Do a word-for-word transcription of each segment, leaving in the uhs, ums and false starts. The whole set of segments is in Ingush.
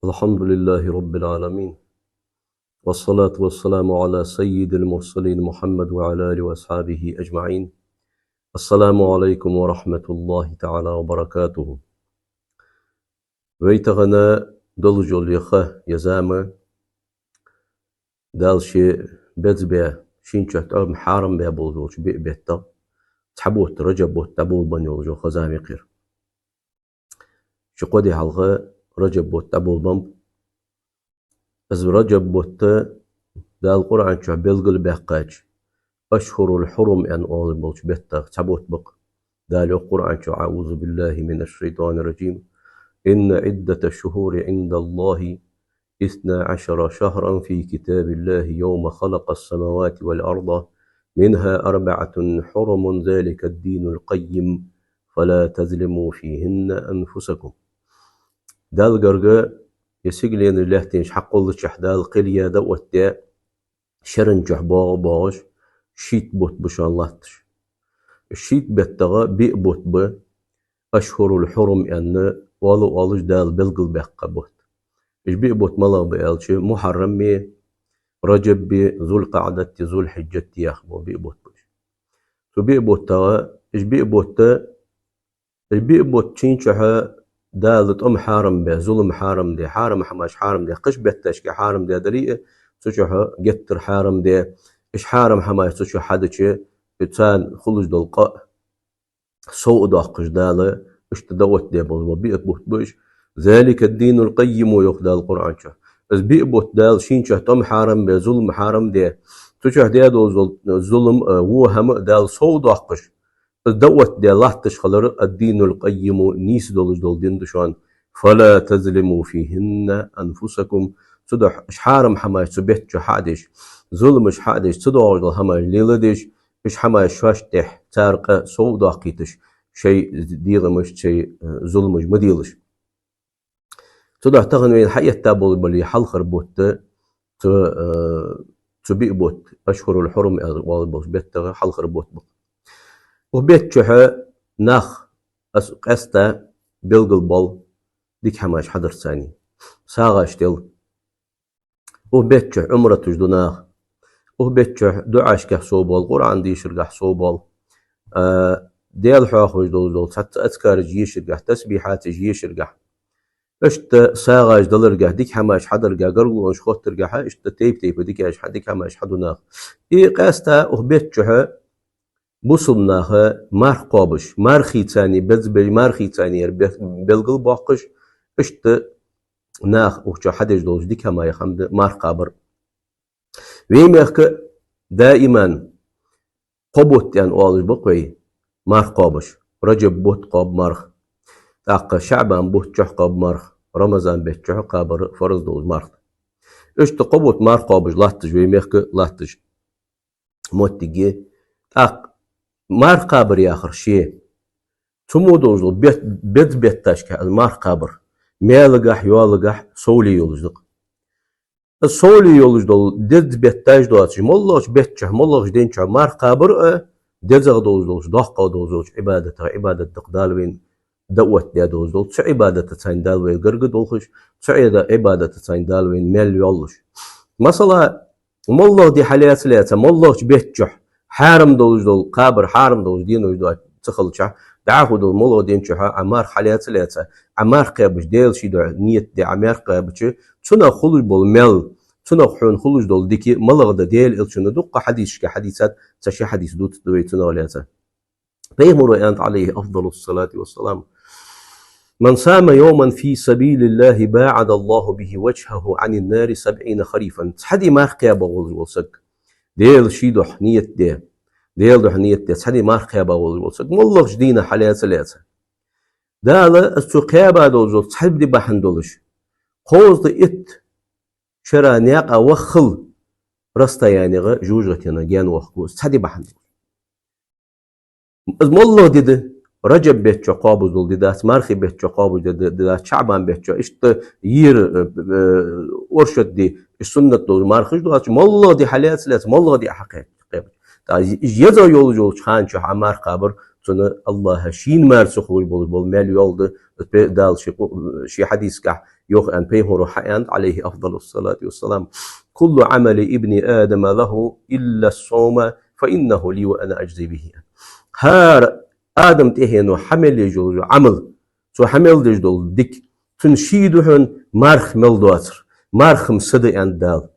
الحمد لله رب العالمين، والصلاة والسلام على سيد المرسلين محمد وعلى آله وأصحابه أجمعين. السلام عليكم ورحمة الله تعالى وبركاته. Вай тахан долаш йола ха я зама, Дала ше беза бе, шийна чу тӀом хьарам бе болаш йолча биъ беттах цхьа бутт, Раджаб бутт дӀаболабенна йолаш йола ха зама я ер. Ши-кхо ди хьалха Раджаб бутт дӀаболабеннаб. Из Раджаб бутт Дала Къуръан чу белгалбаьккхача, أشهر الحرم аьнна оалаш болча беттах цхьа бутт ба-кх. Дала йоах Къуръан чу: أعوذ بالله من الشيطان الرجيم. إن عدة الشهور عند الله اثنا عشر شهرا في كتاب الله يوم خلق السماوات والأرض منها أربعة حرم ذلك الدين القيم فلا تظلموا فيهن أنفسكم. Далла гарга е сигаленаш лаьтташ хьакхоллача Дала кхел а даь, отта а даь, шеран чу боагӀа а боагӀаш, шийтта бутт ба шоана латташ. Шийтта беттах биъ бутт ба, أشهر الحرم аьнна, оала а оалаш Дала белгалбаьккха бутт. Уж биъ бутт малагӀа ба аьлча, Мухьаррам а, Раджаб а, Зуль-КъаӀдат а, Зуль-Хьиджат а яха бола биъ бутт ба уж. Цу биъ буттах, уж биъ бутт, уж биъ бутт шийна чу Дала тӀом хьарам бе, зулам хьарам де, хьарам хӀамаш хьарам де, кхыча бетташка хьарам де дале а, цу чу геттара хьарам де, уж хьарам хӀамаш цу чу хьадича, царна хулаш дола къа сов а доаккхаш Дала, иштта дӀаоттадаь бола биъ бутт ба уж. ذلك الدين القيم, йоах Дала Къуръан чу. Из биъ бутт Дала шийна чу тӀом хьарам бе, зулам хьарам де, цу чу даь долаш дола зулам а, во хӀама а Дала сов а доаккхаш, из дӀаоттадаь латташ хилар الدين القيم, нийса долаш дола ди да шоана. فلا تظلموا فيهن أنفسكم. Цудухьа уж хьарам хӀамаш цу бетта чу хьа а деш, зуламаш хьа а деш, ца доагӀаш дола хӀамаш леладеш, уж хӀамаш шоашта тӀехьа цар къа сов а доаккхийташ, шоай дегӀамаш, шоай, э, зуламаш ма делаш. Цудухьа тахан вайна хьаэтта болаш бола хьалхара бутт, цу, э, цу биъ бутт, أشهر الحرم аьнна оалаш болча беттах хьалхара бутт ба. Укх бетта чу нах, аз къаьстта белгалбоал дика хӀамаш хьадарца царна. СагӀаш тел. Укх бетта чу Ӏумраташ ду наха. Укх бетта чу дуӀашкахь совбоал, Къуръан дешаргахь совбоал. А, Даьла хьоахавеш долаш дола цхьацца азкараш ешаргахь, тасбихьаташ ешаргахь, иштта сагӀаш даларгахь, дика хӀамаш хьадаргахь, гаргалонаш хоттаргахьа, иштта тайп-тайпара дикаш хьа-, дика хӀамаш хьаду наха. И къаьстта укх бетта чу бусалба наха марха кхоабаш, мархий царна беза бе-, мархий царна ер бе-, белгалбоаккхаш, иштта наха укх чу хьадеш долаш дика хӀама я хӀама да марха кхабар. Вай мехка даиман кхо бутт аьнна оалаш ба-кх вай марха кхоабаш. Раджаб бутт кхоаб марха. ТӀаккха ШаӀбан бутт чу кхоаб марха. Рамазан бетта чу кхабар фарз долаш марха да. Иштта кхо бутт марха кхоабаш латташ, вай мехка латташ моттиг я. ТӀаккха марха кхабар яхар ше. Цу мо долаш дола бет-, беза бетташка аз марха кхабар маьлагахь, йоалагахь совле йолаш да-кх. Совле йолаш дола деза бетташ доацаш, моллагӀча бетта чу, моллагӀча ден чу марха кхабар а, дезагӀа долаш долча, доккхагӀа долаш долча Ӏибадатах Ӏибадат да-кх Дала вайна дӀаоттадаь долаш дола. Цу Ӏибадата царна Дала вай гарга долхаш, цу Ӏеда-, Ӏибадата царна Дала вайна маьл йоаллаш. Масала, моллагӀа ди хьалаьца лаьца, моллагӀча бетта чу хьарам долаш дола кхабар, хьарам долаш денош доацаш ца хилча, дӀахо дола моллагӀа ден чу Ӏа марха хьалаьца лаьца, Ӏа марха кхаьбача Даьла ший духьа ният де Ӏа марха кхаьбача, цунах хулаш бола маьл, цунах хьона хулаш дола дика малагӀа да Даьла Элчано дуккха хьадисашка хьадийцад, цхьа ши хьадис дувцаргда вай цунах лаьца. Пайхамара аьннад, عليه أفضل الصلاة والسلام: من صام يوما في سبيل الله باعد الله به وجهه عن النار سبعين خريفا. Цхьа ди марха кхаьба волаш вола саг, Даьла ший духьа ният де, Даьла духьа ният де, цхьа ди марха кхаьба волаш вола саг, моллагӀча дийнахьа хьалаьца лаьца, Дала аз цо кхаьба долаш дола цхьа ди бахьан долаш, кхузткъа итт шера наькъа ваххал расстояниега жожагӀатена гаьна воаккхаргва из цхьа ди бахьан долаш. Из моллагӀа ди да, Раджаб бетта чу кхоабаш дола ди дац, мархий бетта чу кхоабаш дола ди дац, ШаӀбан бетта чу, иштта ера, э, э, оршот ди, уж суннат долаш мархаш доацаш, моллагӀа ди хьалаьца лаьца, моллагӀа ди Ӏа кхаьбача. ТӀаккха из езагӀа йолаш йолча хана чу Ӏа марха кхабар, цунна АллахӀа шийна мара ца хулаш болаш бола маьл йоаллаш да, Пе-, Дала ший къу-, ший хьадисагахь йоах аьнна, пайхамаро хьааьннад, Ӏалайхи афдалу ссалату вассалам: «كل عمل ابن آدم له إلا الصوم فإنه لي وأنا أجزي به». ХӀара Адама тӀехьено хьа мел еш йола Ӏамал, цо хьа мел деш дола дика, цун ший да хьона, марха мел доацар. Марха-м са да, аьннад Дала.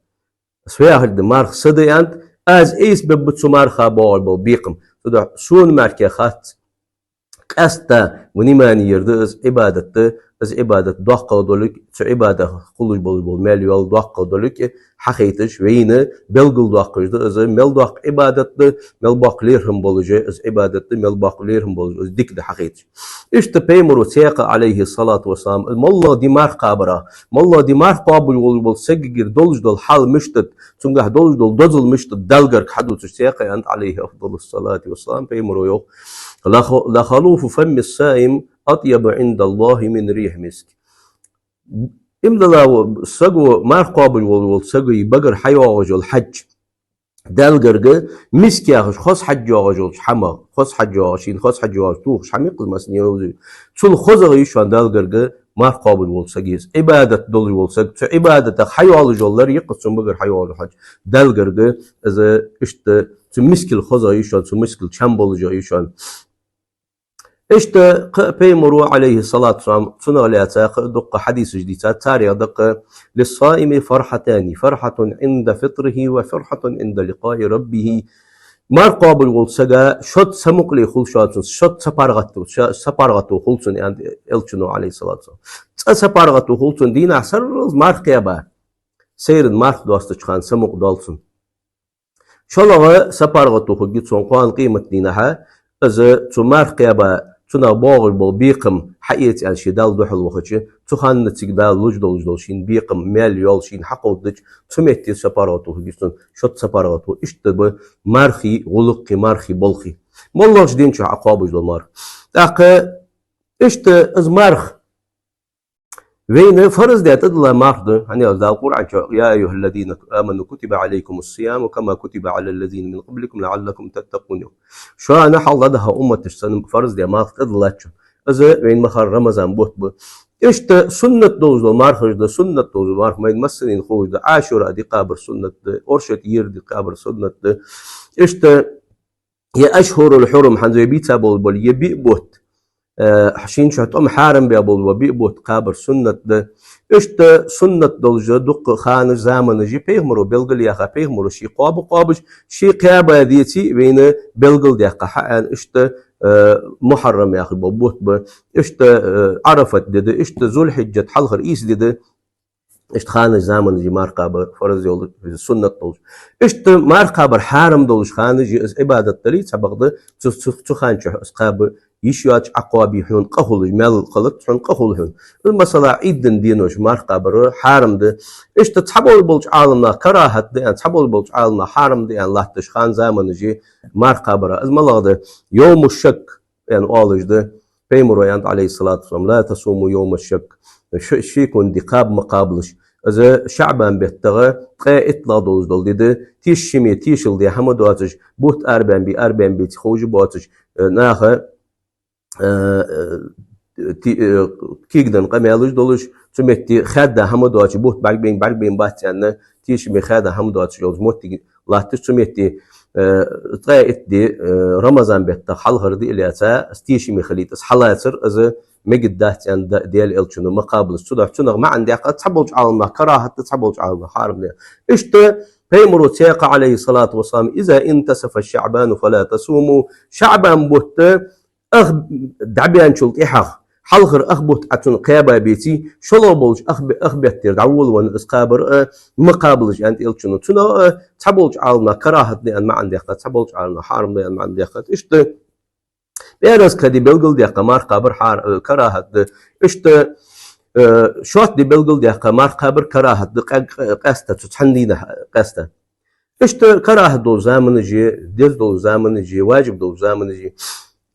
Со яхар да, марха са да, аьннад, аз эйса бергба цу марха боагӀаш бола бекхам. Цудухьа сона мара кхы хац. Къаьстта внимание яр да из Ӏибадат да, из Ӏибадат доккхагӀа долга, цу Ӏибадатах хулаш болаш бола маьл-йоал доккхагӀа долга хьахайташ, вайна белгалдоаккхаш да из, мел доккха Ӏибадат да, мел боккха лерхӀам болаш из Ӏибадат да, мел боккха лерхӀам болаш из дика да хьахайташ. Иштта пайхамаро цхьаькха, Ӏалайхи ссалату вассалам, моллагӀа ди марха кхабарах, моллагӀа ди марха кхоабаш волаш волча сагагара долаш дола хьал мишта да, цунгахь долаш дола дозал мишта да, Далла гарга хьадувцаш цхьаькха аьннад, Ӏалайхи афдалу ссалату вассалам, пайхамаро йоах: «لخ-, لخلوف فم الصائم أطيب عند الله من ريح المسك». Имдала саго, марха кхоабаш волаш волча сага багара хьайоагӀаш йола хьаж Далла гарга миск яхаш хоза хьаж йоагӀаш йолча хӀамах, хоза хьаж йоагӀаш, шийна хоза хьаж йоагӀаш, тухаш хӀама я-кх из, массане а йовзий. Цул хозагӀа я шоана Далла гарга марха кхоабаш волча сага из, Ӏибадат долаш волча сага, цу Ӏибадатах хьайоалаш йола лар я-кх из, цун багара хьайоагӀаш йола хьаж Далла гарга, из иштта цу мискал хозагӀа я шоана, цу мискал чам болаш я шоана. Иштта кхы а пайхамаро, Ӏалайхи ссалату вассалам, цунах лаьца кхы а дуккха хьадисаш дийцад, царех да-кх: «للصائم فرحتان، فرحة عند فطره وفرحة عند لقاء ربه». Марха кхоабаш волча сага шозза цхьа мукъале хул шоана цунна, шозза цхьа паргӀато, ша-, цхьа паргӀато хул цунна, аьннад Элчано, Ӏалайхи ссалату вассалам. Цкъа цхьа паргӀато хул цунна, дийнахьа сарралца марха кхаьба, сайранна марха достача хана цхьа мукъа доал цунна. ШоллагӀа цхьа паргӀато хургья цунна кхоана къематдийнахьа, из цу марха кхаьба, цунах боагӀаш бола бекхам хьаэца аьнна ше Далла духьал вахача, цу хана цига Дала луш долаш дола шийна бекхам, маьл-йоал шийна хьакховдадича, цу метте цхьа паргӀато хургья цунна, шозза цхьа паргӀато. Иштта да мархий гӀулакхи, мархий болхи. МоллагӀча ден чу Ӏокхоабаш дола марха. ТӀаккха иштта из марха вайна фарз даь тӀадилла марха да, хӀана аьлча Дала Къуръан чу: «يا أيها الذين آمنوا كتب عليكم الصيام كما كتب على الذين من قبلكم لعلكم تتقون», йоах. Шоана хьалха дӀадахача умматашта санна фарз даь марха тӀадиллад шоана. Из вайна ма харра Рамазан бутт ба. Иштта суннат долаш дола мархаш да, суннат долаш дола марха вайна массанена ховш да, Ӏашура ди кхабар суннат да, оршот ера ди кхабар суннат да. Иштта е ашхӀурул-хьурум, хӀанз вай бийца болаш бола е биъ бутт, э, шийна чу тӀом хьарам баь болаш бола биъ бутт кхабар суннат да. Иштта суннат долаш да дуккха ханаш, заманаш я пайхамаро белгалъяьха, пайхамаро ше кхоаба кхоабаш, ше кхаьба деций вайна белгалдаьккха хьааьнна, иштта, э, Мухьаррам яхаш бола бутт ба, иштта, э, Ӏарафат ди да, иштта Зуль-хьиджат хьалхара ийс ди да. Иштта ханаш, заманаш я марха кхабар фарз йолаш, суннат долаш. Иштта марха кхабар хьарам долаш ханаш я, из Ӏибадат дале а цхьабакъда, цу, цу, цу хана чу из кхаба йиш йоацаш Ӏокхоабе хьона къа хулаш, маьл хилац хьона, къа хул хьона. Из, масала, Ӏийда денош марха кхабар хьарам да. Иштта цхьаболаш болча Ӏаламнаха карахӀат да аьнна, цхьаболаш болча Ӏаламнаха хьарам да аьнна латташ хана, заманаш я марха кхабара. Из малагӀа да? Йовму-шшакк аьнна оалаш да. Пайхамаро аьннад, Ӏалайхи ссалату вассалам: «لا تصوموا يوم الشك». Ш-, шекон ди кхаба ма кхабалаш. Из ШаӀбан беттагӀа ткъаь иттлагӀа долаш дола ди да, тешаме тешал де хӀама доацаш, бутт арабаьнна бий, арабаьнна беций ховш боацаш, э, наха, э, э, ти-, э, кегаденна къамаьлаш долаш, цу метте хаьдда хӀама доацаш, бутт бӀаргабайна, бӀаргабайна бац аьнна, тешаме хаьдда хӀама доацаш йолча моттиге латташ, цу метте, э, ткъаь итт ди, э, Рамазан бетта хьалхара ди а лаьца, из тешаме хилийта из хьалацар, из мегаргдац аьнна да-, Даьла Элчано, ма кхабалаш. Цудухьа цунах маӀан даьккхад цхьаболча Ӏаламнаха карахӀат да, цхьаболча Ӏаламнаха хьарам да. Иштта пайхамаро цхьаькха, Ӏалайхи ссалату вассалам: «إذا انتصف شعبان فلا تصوموا». ШаӀбан бутт ах дӀабаьнначул тӀехьагӀа, хьалхара ах бутт Ӏа цунна кхаьба беций, шоллагӀа болча ах бе-, ах беттера дӀаволавенна из кхабар а ма кхабалаш аьннад Элчано. Цунах а цхьаболча Ӏаламнаха карахӀат да аьнна маӀан даьккхад, цхьаболча Ӏаламнаха хьарам да аьнна маӀан даьккхад. Иштта пӀераска ди белгалдаьккха марха кхабар хьар-, э, карахӀат да. Иштта, э, шоатта ди белгалдаьккха марха кхабар карахӀат да, къаь-, къаь-, къаьстта, цу цхьан дийнахьа къаьстта. Иштта карахӀат долча заманаш я, деза долча заманаш я, важиб долча заманаш я.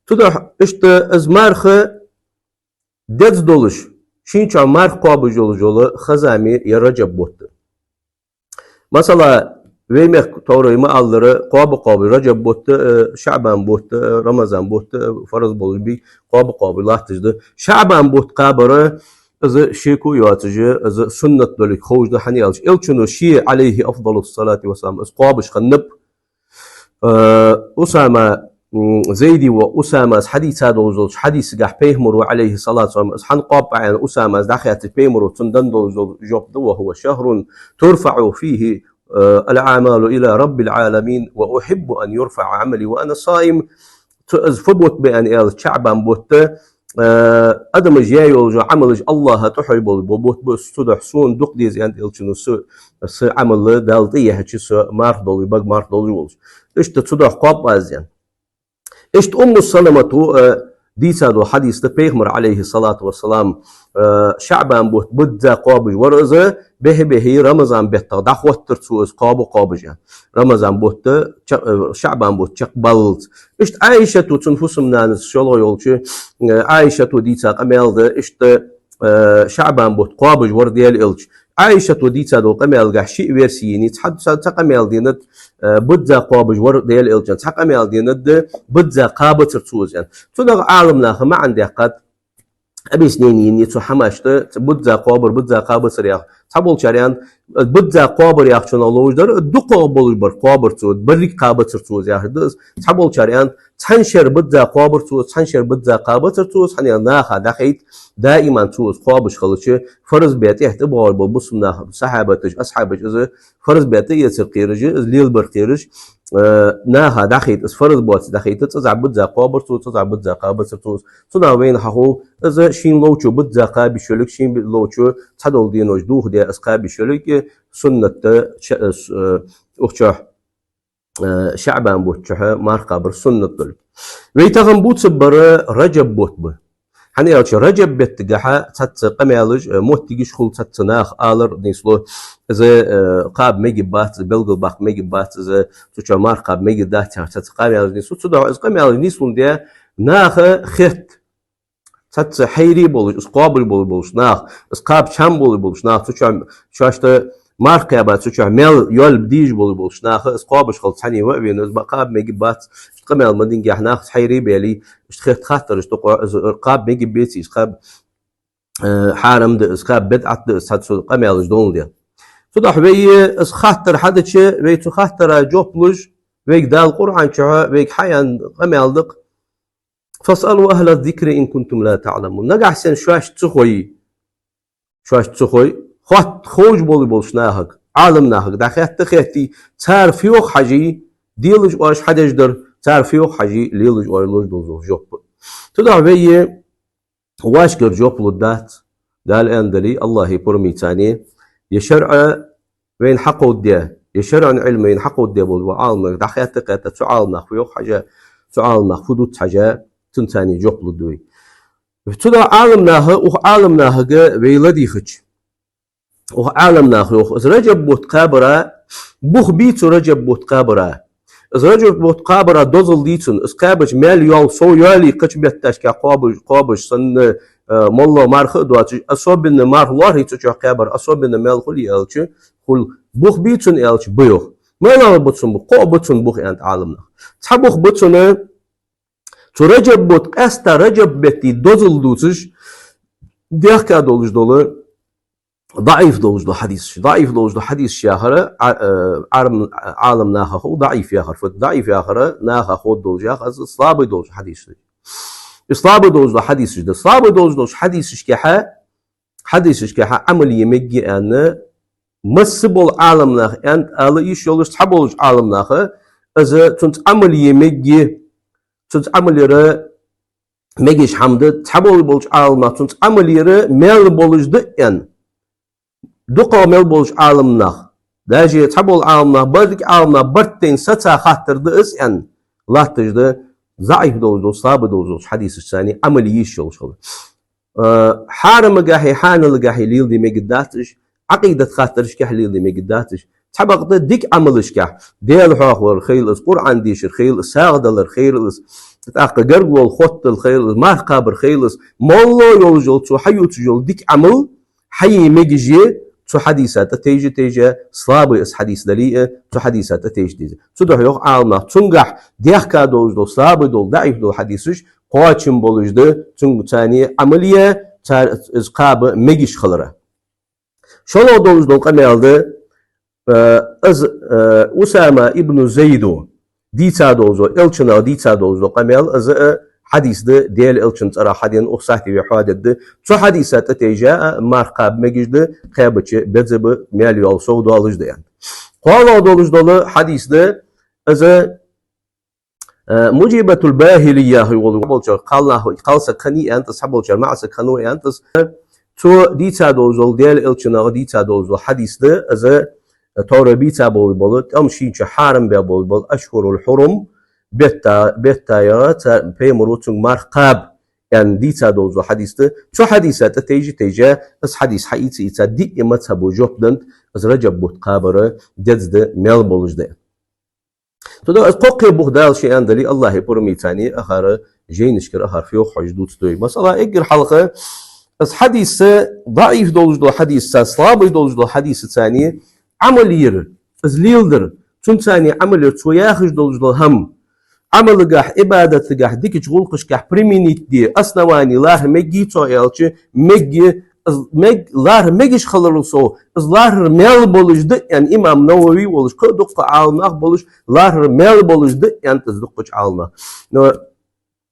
Цудухьа иштта из марха деза долаш, шийна чу марха кхоабаш йолаш йола хоза ма я Раджаб бутт. Масала, вай мехка товрай ма аллара, кхоаба-кхоабаш, Раджаб бутт а, э, ШаӀбан бутт а, э, Рамазан бутт а, э, фарз болаш бий, кхоаба-кхоабаш латташ да. ШаӀбан бутт кхабар, из шеко йоацаш, из суннат долга ховш да, хӀана аьлча Элчано ше, Ӏалайхи афдалу ссалати ва ссалам, из кхоабаш хиннаб. Э, Усама, м, Зайда воӀа Усамас хьадийца долаш долча хьадисагахь пайхамара, Ӏалайхи ссалату ва ссалам, из хӀана кхоаб Ӏа аьнна, Усамас дӀахаьттача, пайхамара цунна денна долаш дола жоп да: «وهو شهر ترفع فيه, э, الأعمال إلى رب العالمين, وأحب أن يرفع عملي وأنا صائم». Цу, из фу бутт ба аьнна аьлча, ШаӀбан бутт, э, адамаша яь йола Ӏамалаш АллахӀа тӀахьой бола бутт ба, цудухьа сона дукха деза аьннад Элчано са, са Ӏамал Далла тӀаехьача, са марха долаш, бага марха долаш волаш. Иштта цудухьа кхоаб аз аьнна. Иштта Умму Саламата, э, дийца дола хьадис да, пайхамар, Ӏалайхи ссалату ва ссалам, э, ШаӀбан бутт бизза кхоабаш вар из, бехи-бехи Рамазан беттах дӀахоттар цо из кхоаба-кхоабаш аьнна. Рамазан бутт ча-, э, ШаӀбан бутт чакхбаллалца. Иштта Ӏайшата, цун фусам-нанас шоллагӀа йолча, э, Ӏайшата дийца къамаьл да, иштта, э, ШаӀбан бутт кхоабаш вар Даьла Элча. Ӏайшата дийца дола къамаьлагахь ши версия енай, цхьа, цхьа, цхьа къамаьл денад, э, бизза кхоабаш вар Даьла Элча, цхьа къамаьл денад, бизза кхабацар цо из аьнна. Цунах Ӏаламнаха маӀан даьккхад, объяснени енай цу хӀамашта, цу бизза кхоабар, бизза кхабацар яхар. Цхьаболчар аьннад, бизза кхоабар яхачунах ловш дар, дукхагӀа болаш бар кхоабар цо, берриг кхабацар цо из яхар да из. Цхьаболчар аьннад, цхьан шера бизза кхоабар цо из, цхьан шера бизза кхабацар цо из, хӀана аьлча наха дӀахайт, даиман цо из кхоабаш хилча, фарз бе тӀехьа тӀабоагӀаш бола бусалба нах, сахьабаташ, асхьабаш из фарз бе тӀаэцар кхераш, из лелабар кхераш, э, наха дӀахайт, из фарз боацаш дӀахайт, цкъаза бизза кхоабар цо из, цкъаза бизза кхабацар цо из. Цунах вайна хьахов, из шийна ловчо бизза кхаба йиш йолга, шийна ловчо цхьадола денош дохадаь из кхаба йиш йолга, э, суннат да, ша-, э, с-, э, укх чу, э, ШаӀбан бутт чухь марха кхабар суннат долга. Вай тахан бувцаргбар Раджаб бутт ба. ХӀана аьлча Раджаб беттагахь цхьацца къамаьлаш, э, моттигаш хул, цхьацца наха алар нийслу, из, э, кхаба мегаш бац, из белгалбаккха мегаш бац, из цу чу марха кхаба мегаш дац яхаш цхьацца къамаьлаш нийслу. Цудухьа из къамаьлаш нийслундаь наха хетт. Цхьацца хьайра болаш, из кхоабаш бола болаш нах, из кхаба чам бола болаш нах, цу чу шоашта марха кхаьба, цу чу маьл йоалабе дезаш бола болаш наха из кхоабаш хилча цхьанне ва а вена, из ба кхаба мегаш бац, иштта къамаьл ма динге, нах из хьайра баьле, иштта хетт хаттараш тӀакхо, из кхаба мегаш беций, из кхаба, э, хьарам да, из кхаба бидӀат да, из цхьацца къамаьлаш доландаь. Цудухьа вай из хаттар хьадича, вай цу хаттара жоп луш, вайга Дала Къуръан чухь вайга хьааьнна къамаьл да-кх: «فاسألوا أهل الذكر إن كنتم لا تعلمون». Нагахь санна шоашта ца хой, шоашта ца хой, хатта ховш бола болаш нахага, Ӏаламнахага дӀахаьтта хетте, цар фу йоах хьажий, делаш оаш хьадеш дар, цар фу йоах хьажий, лелаш оаш луш долаш дола жоп. Цудухьа вай вайгара жоп лургдац, Дала аьнна дале, АллахӀа пурам бе царна, е шарӀа вайна хьакховдадаь, е шарӀан Ӏилма вайна хьакховдадаь бола Ӏаламнахага дӀахаьтта-кхетта, цу Ӏаламнаха фу йоах хьажа, цу Ӏаламнаха фу дувц хьажа, цунна царна жоп лургда вай. Цудухьа Ӏаламнаха, укх Ӏаламнахага вай ладийгӀача, укх Ӏаламнаха йоах, из Раджаб бутт кхабара бух бий цу Раджаб бутт кхабара. Из Раджаб бутт кхабара дозал дий цун, из кхаьбача маьл йоал, сов йоалае кхыча бетташка кхоабаш, кхоабаш санна, э, моллагӀа марха а доацаш, особенно марха лоархӀе цу чу кхабар, особенно маьл хуле аьлча, хул. Бух бий цун аьлча, ба йоах. МалагӀа ба цун бух? Кхоъ ба цун бух, аьннад Ӏаламнаха. Цхьа бух ба цун, цу Раджаб бутт, къаьстта Раджаб бетта дозал дувцаш, даьхка долаш дола, даӀиф долаш дола хьадисаш. ДаӀиф долаш дола хьадисаш яхар, а, э, Ӏарам-, Ӏаламнаха хов даӀиф яхар. Фу да даӀиф яхар? Наха хов долаш яхар, из слабый долаш хьадисаш да. Из слабый долаш дола хьадисаш да. Слабый долаш долча хьадисашкахь, хьадисашкахь Ӏамал е мегаргья аьнна, масса бола Ӏаламнаха аьннад, ала йиш йолаш, цхьаболча Ӏаламнаха, из цунца Ӏамал е мегаргья, цунца Ӏамал яр мегаш хӀама да, цхьаболча Ӏаламнаха цунца Ӏамал яр маьл болаш да аьнна. ДукхагӀа мел болча Ӏаламнаха, даже цхьабола Ӏаламнаха, берригача Ӏаламнаха барт тайна саца хаттар да из аьнна, латташ да, заӀиф долаш дола, слабый долаш долча хьадисашца Ӏамал е йиш йолаш хилар. Э, хьарамагахьеи хьаналагахьеи леладе мегаргдац уж, Ӏакъидат хаттарашкахь леладе мегаргдац уж. Цхьабакъда дика Ӏамалашкахь, Даьла хьоахавар хийла из, Къуръан дешар хийла из, сагӀа далар хийла из, тӀаккха гаргало хоттадалар хийла из, марха кхабар хийла из, моллагӀа йолаш йола, цо хьаювцаш йола дика Ӏамал хьае мегаш я, цу хьадиса тӀа тайжа-тайжа, слабый из хьадис дале а, цу хьадиса тӀа тайжа-тайжа. Цудухьа йоах Ӏаламнаха, цунгахь дехка долаш дола, слабый дола, даӀиф дола хьадисаш кхоачам болаш да, цунца цхьана Ӏамал е, цар из кхаба мегаш хилара. ШоллагӀа долаш дола къамаьл да, э, из, э, Усама ибн Зайда дийца долаш дола, Элчанах дийца долаш дола къамаьл, из, э, хьадис да, Даьла Элчан цӀерах хьадена, укх сахьте ве хьоадергда. Цу хьадиса тӀа тайжа а марха кхаба мегаш да, кхаьбача беза ба, маьл йоал совдоалаш да аьнна. КхоалагӀа долаш дола хьадис да, из, э, Муджибатул Бахили яхаш вола, болча кхалнах, кхалсаг хиннай аьнна, цхьаболчар маӀасаг хиннав аьнна, цо дийца долаш дола, Даьла Элчанах дийца долаш дола хьадис да, из, э, товра бийца болаш бола, тӀом шийна чу хьарам баь болаш бола ашхурул хьурум, бетта, бетта яга, цар пайхамара цунга марха кхаба аьнна дийца долаш дола хьадис да. Цу хьадиса тӀа тайжа-тайжа, из хьадис хьаийца-ийца, диъ мазхӀабо жоп деннад, из Раджаб бутт кхабар деза да, маьл болаш да. Цудухьа из кхоккхе бух Дала ше аьнна дале, АллахӀа пурамца цхьана акхар жайнашкара акхар фу йоах хьожаш дувцаргдолаш. Масала, эггара хьалха, из хьадис даӀиф долаш дола хьадисаца, слабый долаш дола хьадисаца цхьана Ӏамал яр, из леладар, цунца цхьана Ӏамал яр, цо яхаш долаш дола хӀама Ӏамалгахь, Ӏибадатагахь, дикача гӀулакхашкахь применить де, основани лархӀа мегий цо аьлча, мег, из мег, лархӀа мегаш хиларал совгӀа, из лархӀар маьл болаш да аьнна, имам Навави волаш, кхы а дукха Ӏаламнах болаш, лархӀар маьл болаш да аьннад из дукхача Ӏаламнаха. Но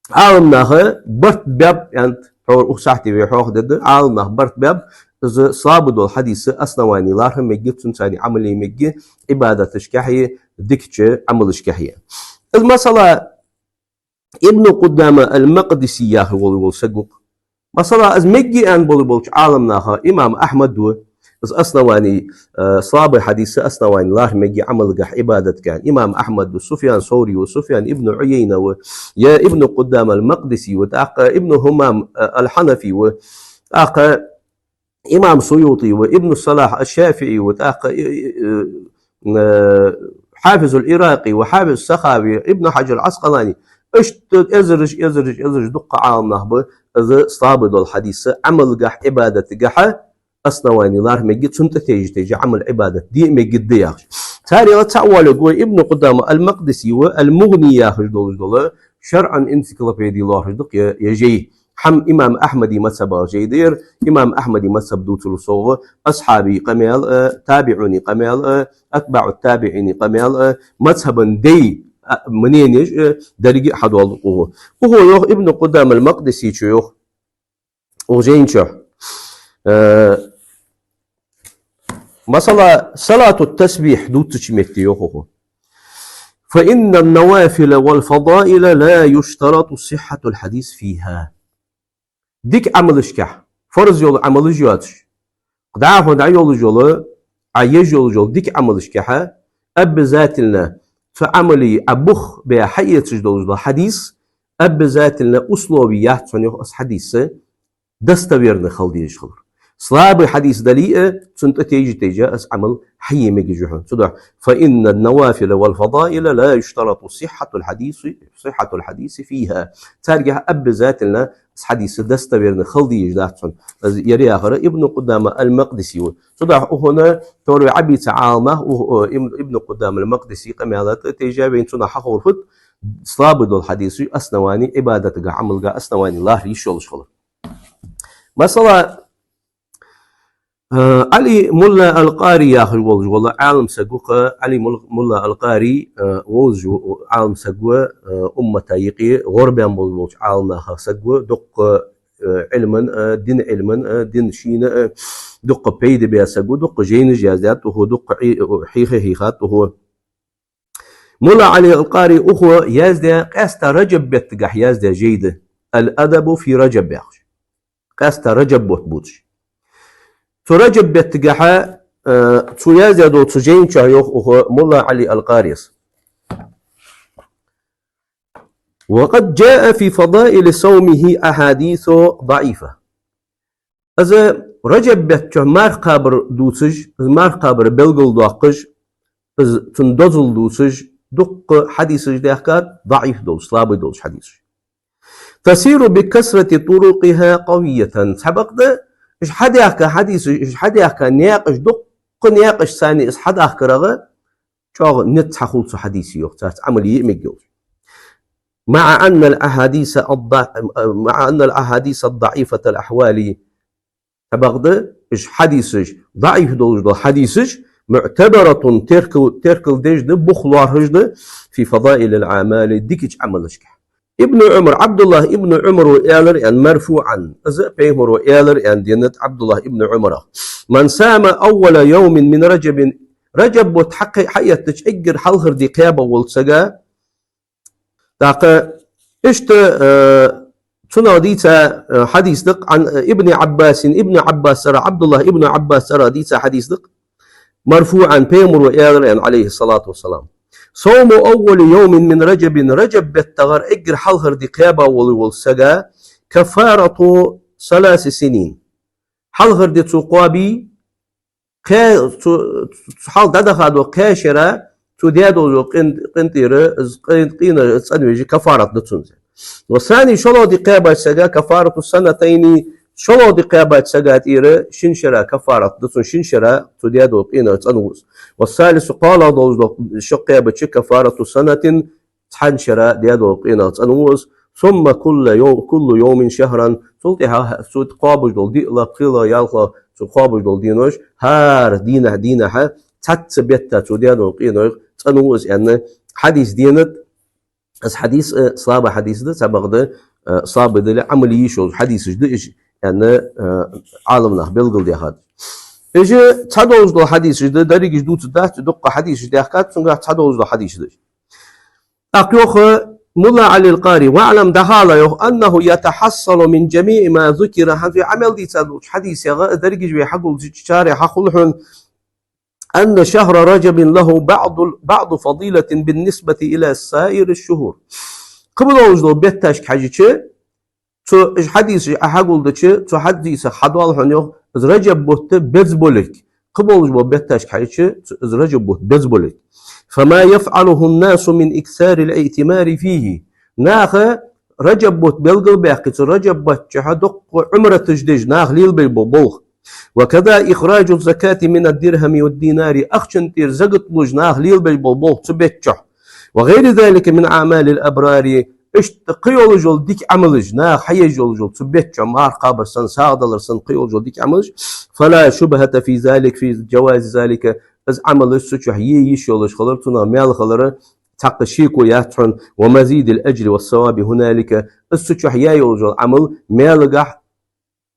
Ӏаламнаха барт баьб аьннад, тхьовра укх сахьте ве хьоахадергда, Ӏаламнаха барт баьб, из слабый дола хьадис основани лархӀа мегий, цунца цхьана Ӏамал е мегий, Ӏибадаташкахьеи, дикача Ӏамалашкахьеи. Из масала Ибн Къудама ал-Макъдиси яхаш вола, вола саг ва-кх. Масала, из мегий аьнна болаш болча Ӏаламнаха имам Ахьмад ва, из основани, э, слабый хьадис основани лархӀа мегий Ӏамалгахь, Ӏибадатгахь. Имам Ахьмад ва, Суфьян Саври ва, Суфьян ибн Ӏуяйна ва, е Ибн Къудама ал-Макъдиси ва, тӀаккха Ибн Хумам, э, ал-Хьанафи ва, тӀаккха имам СуютӀи ва, Ибн Салахь аш-ШафиӀи ва, тӀаккха, э, э, э, Хьафиз ал-Ӏиракъи ва, Хьафиз Сахави, Ибн Хьаджар ал-Ӏаскъалани. Иштта эзараш, эзараш, эзараш дукха Ӏаламнах ба, из слабый дола хьадис Ӏамалгахь, Ӏибадатагахь основани лархӀа мегий, цунна тӀа тайжа-тайжа Ӏамал, Ӏибадат де мегаш да яхаш. Царех цаӀ волга ва Ибн Къудама ал-Макъдиси ва, ал-Мугъни яхаш долаш дола, шарӀан энциклопеди лоархӀаш да-кх е, е жай. ХӀама имам Ахьмада мазхӀабах жай да ер, имам Ахьмада мазхӀаб дувцарал совгӀа, асхьабий къамаьл а, табиӀуний къамаьл а, атбаӀу табиӀиний къамаьл а, мазхӀабан даьй, а, мненеш а, деррига а хьадоаладу укхо. Укхо йоах, Ибн Къудама ал-Макъдисечо йоах укх жайна чу. Э, масала, салату тасбихь дувцача метте йоах укхо: «فإن النوافل والفضائل لا يشترط صحة الحديث فيها». Дика Ӏамалашкахь, фарз йола Ӏамалаш йоацаш, дӀахо дӀайолаш йола, Ӏа еш йолаш йола дика Ӏамалашкахь, обязательно цу Ӏамала Ӏа бух бе хьаэцаш долаш дола хьадис, обязательно условие яц цунна йоах из хьадис достоверный хила дезаш хилар. Слабый хьадис дале а, цунна тӀа тайжа-тайжа из Ӏамал хьае мегаш я хьона. Цудухьа: «فإن النوافل والفضائل لا يشترط صحة الحديث، صحة الحديث فيها». Царгахь обязательно из хьадис достоверный хила дезаш дац цунна. Из ер яхар Ибн Къудама ал-Макъдиси ва. Цудухьа укхунна товра ве Ӏабийца Ӏаламнах, у-, у-, Ибн, Ибн Къудама ал-Макъдиси къамаьла тӀа тайжа вайна цунах хьаховр фуд, слабый дола хьадис основани, Ӏибадатагахь, Ӏамалгахь основани лархӀа йиш йолаш хилар. Масала, э, Ӏали Мулла ал-Къари яхаш волаш вола Ӏалам саг ва-кх, Ӏали Мул-, Мулла ал-Къари, э, вовзаш ва, Ӏалам саг ва, э, уммата юкъе гӀорбаьнна болаш волча Ӏаламнахах саг ва, дукха, э, Ӏилман, э, дина Ӏилман, э, дина шийна, э, дукха пайда баь саг ва, дукха жайнаш яздаьд укхо, дукха Ӏи-, хьийха хьийхад укхо. Мулла Ӏали ал-Къари укхо яздаь, къаьстта Раджаб беттагахь яздаь жай да, «Ал-Адабу фи Раджаб» яхаш. Къаьстта Раджаб бутт бувцаш. Цу Раджаб беттагахь, э, цо яздаь долча жайна чу йоах укхо Мулла Ӏали ал-Къарис: «وقد جاء في فضائل صومه أحاديث ضعيفة». Из Раджаб бетта чу марха кхабар дувцаш, из марха кхабар белгалдоаккхаш, из цун дозал дувцаш, дукха хьадисаш даьхкад, даӀиф долаш, слабый долаш хьадисаш. «تسير بكثرة طرقها قوية». Цхьабакъда, Уж хьадаьхка хьадисаш, уж хьадаьхка наькъаш, дуккха наькъаш санна из хьадахкарах чӀоагӀа низ хьахул цу хьадиса, йоах, царца Ӏамал е мегаш йолаш. مع أن الأحاديث الض-، مع أن الأحاديث الضعيفة الأحوال. Цхьабакъда, уж хьадисаш, даӀиф долаш дола хьадисаш, معتبرة, теркал, теркал деш да, бух лоархӀаш да, في فضائل الأعمال, дикача Ӏамалашка. Ибн Ӏумар, Ӏабдуллахь ибн Ӏумара аьлар аьнна, مرفوعا, из пайхамара аьлар аьнна денад Ӏабдуллахь ибн Ӏумарах: من صام أول يوم من رجب, Раджаб бутт хьакхе-, хьаэттача эггара хьалхара ди кхаьба волча сага, тӀаккха иштта, э, цунах дийца, э, хьадис да-кх, عن, э, ابن عباس, Ибн Ӏаббасагара, Ӏабдуллахь ибн Ӏаббасагара дийца хьадис да-кх, مرفوعا, пайхамара аьлар аьнна, عليه الصلاة والسلام: صوم أول يوم من رجب, Раджаб беттагара эггара хьалхара ди кхаьба волаш волча сага, كفارة ثلاث سنين. Хьалхара ди цо кхоабе, кхе-, цу, цу хьалха дӀадахача кхаь шера цо даь долча къин-, къинтӀера, из къин-, къинах цӀенвеш кафарат да цунна. والثاني, шоллагӀа ди кхаьбача сага, كفارة سنتين, шоллагӀа ди кхаьбача сага тӀера шин шера кафарат да цунна, шин шера цо даь долча къинах цӀенву из. والثالث, кхоалагӀа долаш дола, шо кхаьбача, كفارة سنة, цхьан шера даь долча къинах цӀенву из. ثم كل يو-, كل يوم شهرا, цул тӀехьагӀа цо кхоабаш дола ди а, пхелагӀа, ялхлагӀа, цо кхоабаш дола денош, хӀара дийнахьа, дийнахьа, цхьацца бетта цо даь долча къинах цӀенву из аьнна, хьадис денад. Из хьадис, э, слабый хьадис да, цхьабакъда, э, слабый дале а, Ӏамал е йиш йолаш хьадисаш да уж аьнна, э, Ӏаламнаха белгалдаьхад. Уж цхьадолаш дола хьадисаш да, дерригаш дувцаргдац, дуккха хьадисаш даьхкад цунгахь, цхьадолаш дола хьадисаш да уж. ТӀаккха йоах Мулла Ӏали ал-Къари: واعلم, дӀахала, йоах, أنه يتحصل من جميع ما ذكر, хӀанз вай Ӏа мел дийца долча хьадисех, дерригаш вай хьагулдича, царех хьахул хьона, أن شهر رجب له بعض، بعض فضيلة بالنسبة إلى سائر الشهور. Кхыболаш дола бетташка хьежача, цу уж хьадисаш Ӏа хьагулдича, цу хьадисех хьадоал хьона, йоах, из Раджаб бутт беза болга. Кхыболаш бола бетташка хьежача, цу, из Раджаб бутт беза болга. فما يفعله الناس من إكثار الاعتمار فيه. Наха Раджаб бутт белгалбаьккхача, цу Раджаб бетта чухь дуккха Ӏумраташ деш, наха лелабеш бола болх. وكذا إخراج الزكاة من الدرهم والدينار, ахчан тӀера закат луш наха лелабеш бола болх цу бетта чухь. وغير ذلك من أعمال الأبرار, иштта кхы йолаш йола дика Ӏамалаш, наха хьаеш йолаш йола цу бетта чухь, марха кхабар санна, сагӀа далар санна, кхы йолаш йола дика Ӏамалаш. فلا شبهة في ذلك، في جواز ذلك, из Ӏамалаш цу чухь е йиш йолаш хилар, цунах маьл хилара цхьаккха шеко яц хьона. ومزيد الأجر والثواب هنالك, из цу чухь яь йолаш йола Ӏамал маьлагахьа,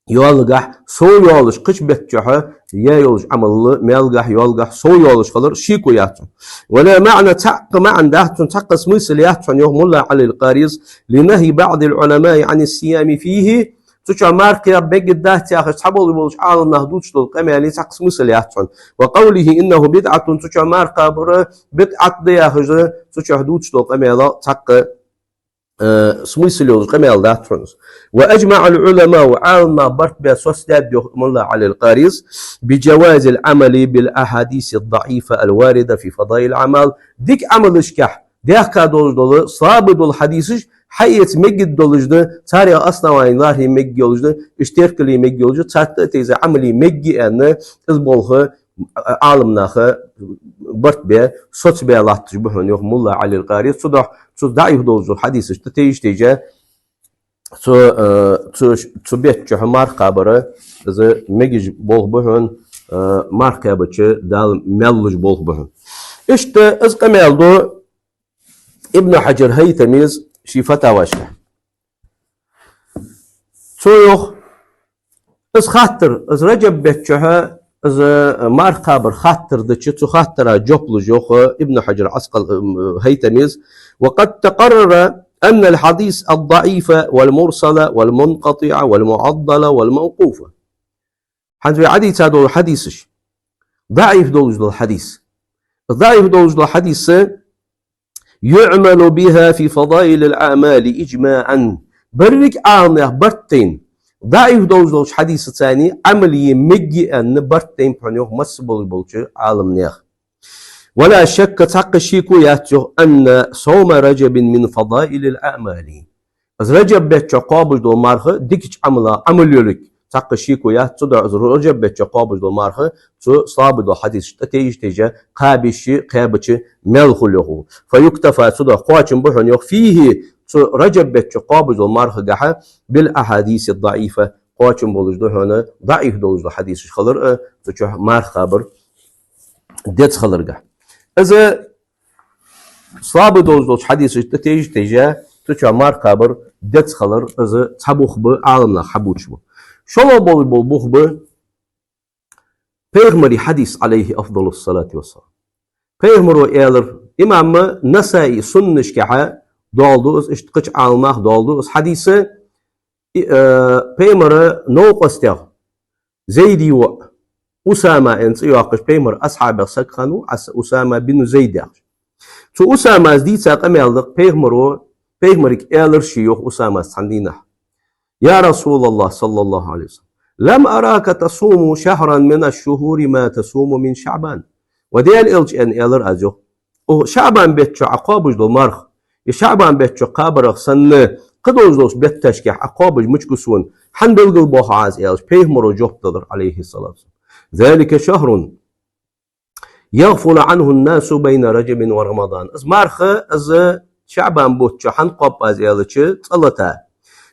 йоаллагахьа сов йолаш, кхыча бетта чухь яь йолаш Ӏамал маьлагахьа, йоаллагахьа сов йолаш хилар шеко яц хьона. ولا معنى, цхьаккха маӀан дац цун, цхьаккха смысл яц хьона, йоах Мулла Ӏали ал-Къарис, لنهي بعض العلماء عن الصيام فيه, цу чухь марха кхаба мегаргдац яхаш цхьабола болча Ӏаламнаха дувцаш дола къамаьла цхьаккха смысл яц хьона. وقوله إنه بدعة, цу чухь марха кхабар бидӀат да яхаш, цу чухь дувцаш дола къамаьла цхьаккха э, смысл йолаш къамаьл дац хьона. وأجمع العلماء, Ӏаламнаха барт бе соцадаьд, йоах Мулла Ӏали ал-Къарис, بجواز العمل بالأحاديث الضعيفة الواردة في فضائل الأعمال. Дика Ӏамалашка даьхка долаш дола, слабый дола хьадисаш хьаэца мегаш долаш да, царех основани лархӀа мегаш йолаш да, уж теркал е мегаш йолаш да, царна тӀа а тайза Ӏамал е мегаш я аьнна, из болх Ӏаламнаха барт бе, соцабе латташ ба хьона, йоах Мулла Ӏали ал-Къарис. Цудухьа цу даӀиф долаш дола хьадисаш тӀа тайжа-тайжа, цу, э, цу, цу бетта чухь марха кхабар, из мегаш болх ба хьона, э, марха кхаьбача Дала маьл луш болх ба хьона. Иштта из къамаьл ду Ибн Хьаджар ХӀайтамес ший фатавашка. Цо йоах, из хаттар, из Раджаб бетта чухь из марха кхабар хаттар дича, цу хаттара жоп луш йоах Ибн Хьаджар Ӏаскъал-, ХӀайтамес: وقد تقرر أن الحديث الضعيف والمرسل والمنقطع والمعضل والموقوف. ХӀанз вай Ӏадийца дола хьадисаш, даӀиф долаш дола хьадис. ДаӀиф долаш дола хьадис يعمل بها في فضائل الأعمال إجماعا. Берригаш Ӏаламнаьха барт тайна, даӀиф долаш долча хьадисаца Ӏамал е мегаш я аьнна барт тайнаб хьона, йоах, масса болаш болча Ӏаламнаьха. ولا شك, цхьаккха шеко яц, йоах, أن صوم رجب من فضائل الأعمال. Из Раджаб бетта чухь кхоабаш дола марха дикача Ӏамалех Ӏамал йолга, цхьаккха шеко яц, цудухьа из Раджаб бетта чу кхобаш дола марха цу слабый долча хьадисашта тӀатеж-тежа, кхаба йиш я, кхаьбача маьл хул йоах. فيكتفى, цудухьа кхоачам ба хьона йоах, فيه, цу Раджаб бетта чу кхобаш дола мархагахьа, بالأحاديث الضعيفة, кхоачам болаш да хьона даӀиф долаш дола хьадисаш хилар а, цу чу марха кхабар деза хиларга. Из слабый долаш долча хьадисашта тӀатеж-тежа, цу чу марха кхабар деза хилар, из цхьа бух ба, Ӏаламнаха хьабувцаш ба. ШоллагӀа болаш бола бух ба Пайхамара хьадис, عليه أفضل الصلاة والسلام. Пайхамаро аьлар, имам Насаи сунанашкахьа доаладу из, иштта кхыча Ӏаламнаха доаладу из хьадис, и, э, Пайхамара новкъостех, Зайда воӀ, Усама аьнна цӀи йоаккхаш, Пайхамара асхьабех саг хиннав, Ас-, Усама бин Зайд яхаш. Цу Усамас дийца къамаьл да Пайхамаро, Пайхамарга аьлар ше йоах Усамас цхьан дийнахьа: يا رسول الله صلى الله عليه وسلم، لم أراك تصوم شهرا من الشهور ما تصوم من شعبان. Ва Даьла элча, аьнна, аьлар аз йоах, укх ШаӀбан бетта чу Ӏа кхобаш дола марха, из ШаӀбан бетта чу кхабарах санна, кхыдолаш долча бетташкахьа Ӏа кхобаш мича гу сона, хӀана белгалбоахаш Ӏа из, аьлча, Пайхамаро жоп делар, عليه الصلاة والسلام: ذلك شهر يغفل عنه الناس بين رجب ورمضان. Из марха, из ШаӀбан бутт чу хӀана кхоаб аз аьлча, цӀа лата,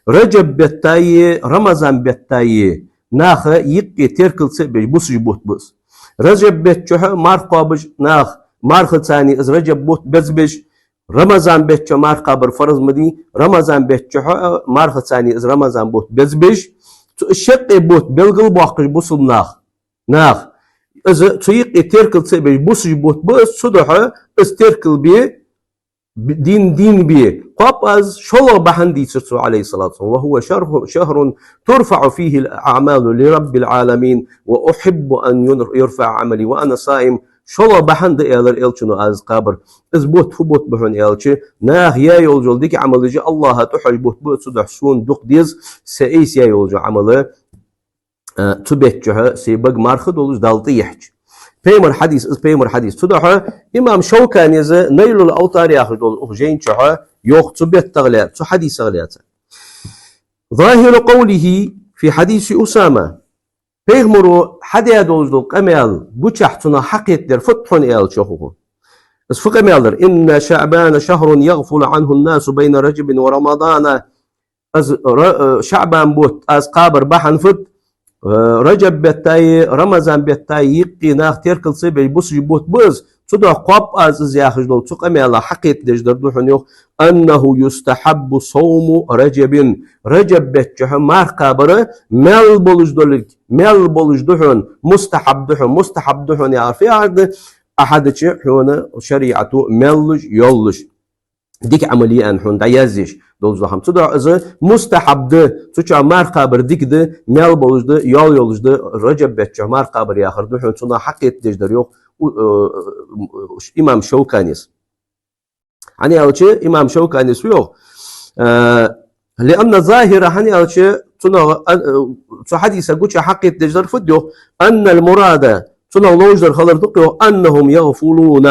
Раджаб беттаи Рамазан беттаи наха юкъе теркал ца беш бусаш бутт ба из. Раджаб бетта чухьа марха кхоабаш нах, мархацани из Раджаб бутт безбеш, Рамазан бетта чу марха кхабар фарз ма дий, Рамазан бетта чухьа мархацани из Рамазан бутт безбеш, цу шаккхе бутт белгалбоаккхаш бусалба нах, нах, из цу юкъе теркал ца беш бусаш бутт ба из, цудухьа из теркал бе, б-, дин, дин бе кхоаб аз, шоллагӀа бахьан дийцар цо, عليه الصلاة والسلام: وهو شهر، شهر ترفع فيه الأعمال لرب العالمين وأحب أن ير-، يرفع عملي وأنا صائم. ШоллагӀа бахьан да, аьлар элчано, аз кхабар. Из бутт фу бутт ба хьона аьлча, наха яь йолаш йола дика Ӏамалаш АллахӀа тӀахьожа бутт ба, цудухьа сона дукха деза са айса яь йолаш йола Ӏамал, э, цу бетта чухьа сай бага марха долаш Далла тӀаехьача. Пайхамара хьадис, из Пайхамара хьадис. Цудухьа имам Шавканес Найлул-АвтӀар яхаш долча укх жайна чухьа йоах цу беттах лаьца, цу хьадисах лаьца: ظاهر قوله في حديث أسامة. Пайхамаро хьадаь долаш дола къамаьл гучахь цунах хьакхетадар фуд хьона аьлча, йоах укхо. Из фу къамаьл дар: إن شعبان شهر يغفل عنه الناس بين رجب ورمضان. Аз Ра-, э, ШаӀбан бутт аз кхабар бахьан фуд, э, Раджаб беттаи Рамазан беттаи юкъе нах теркал ца беш бусаш бутт ба из, цудухьа кхоаб аз из яхаш дола цу къамаьлах хьакхетадеш дар да хьона, йоах: أنه يستحب صوم رجب. Раджаб бетта чухьа марха кхабар маьл болаш долга, маьл болаш да хьона, мустахьаб да хьона, мустахьаб да хьона яхар фу яхар да, Ӏа хьадича хьона шариӀато маьл луш, йоал луш, дика Ӏамал я аьнна хьона дӀаязъеш долаш дола хӀама. Цудухьа из мустахьаб да, цу чухьа марха кхабар дика да, маьл болаш да, йоал йолаш да, Раджаб бетта чухьа марха кхабар яхар да хьона цунах хьакхетадеш дар, йоах, у-, э, имам Шавканес. ХӀана аьлча, имам Шавканес фу йоах, э, لأن الظاهر, хӀана аьлча, цунах, э, цу хьадиса гуча хьакхетадеш дар фуд, йоах, أن المراد, цунах ловш дар хилар да-кх, йоах, أنهم يغفلون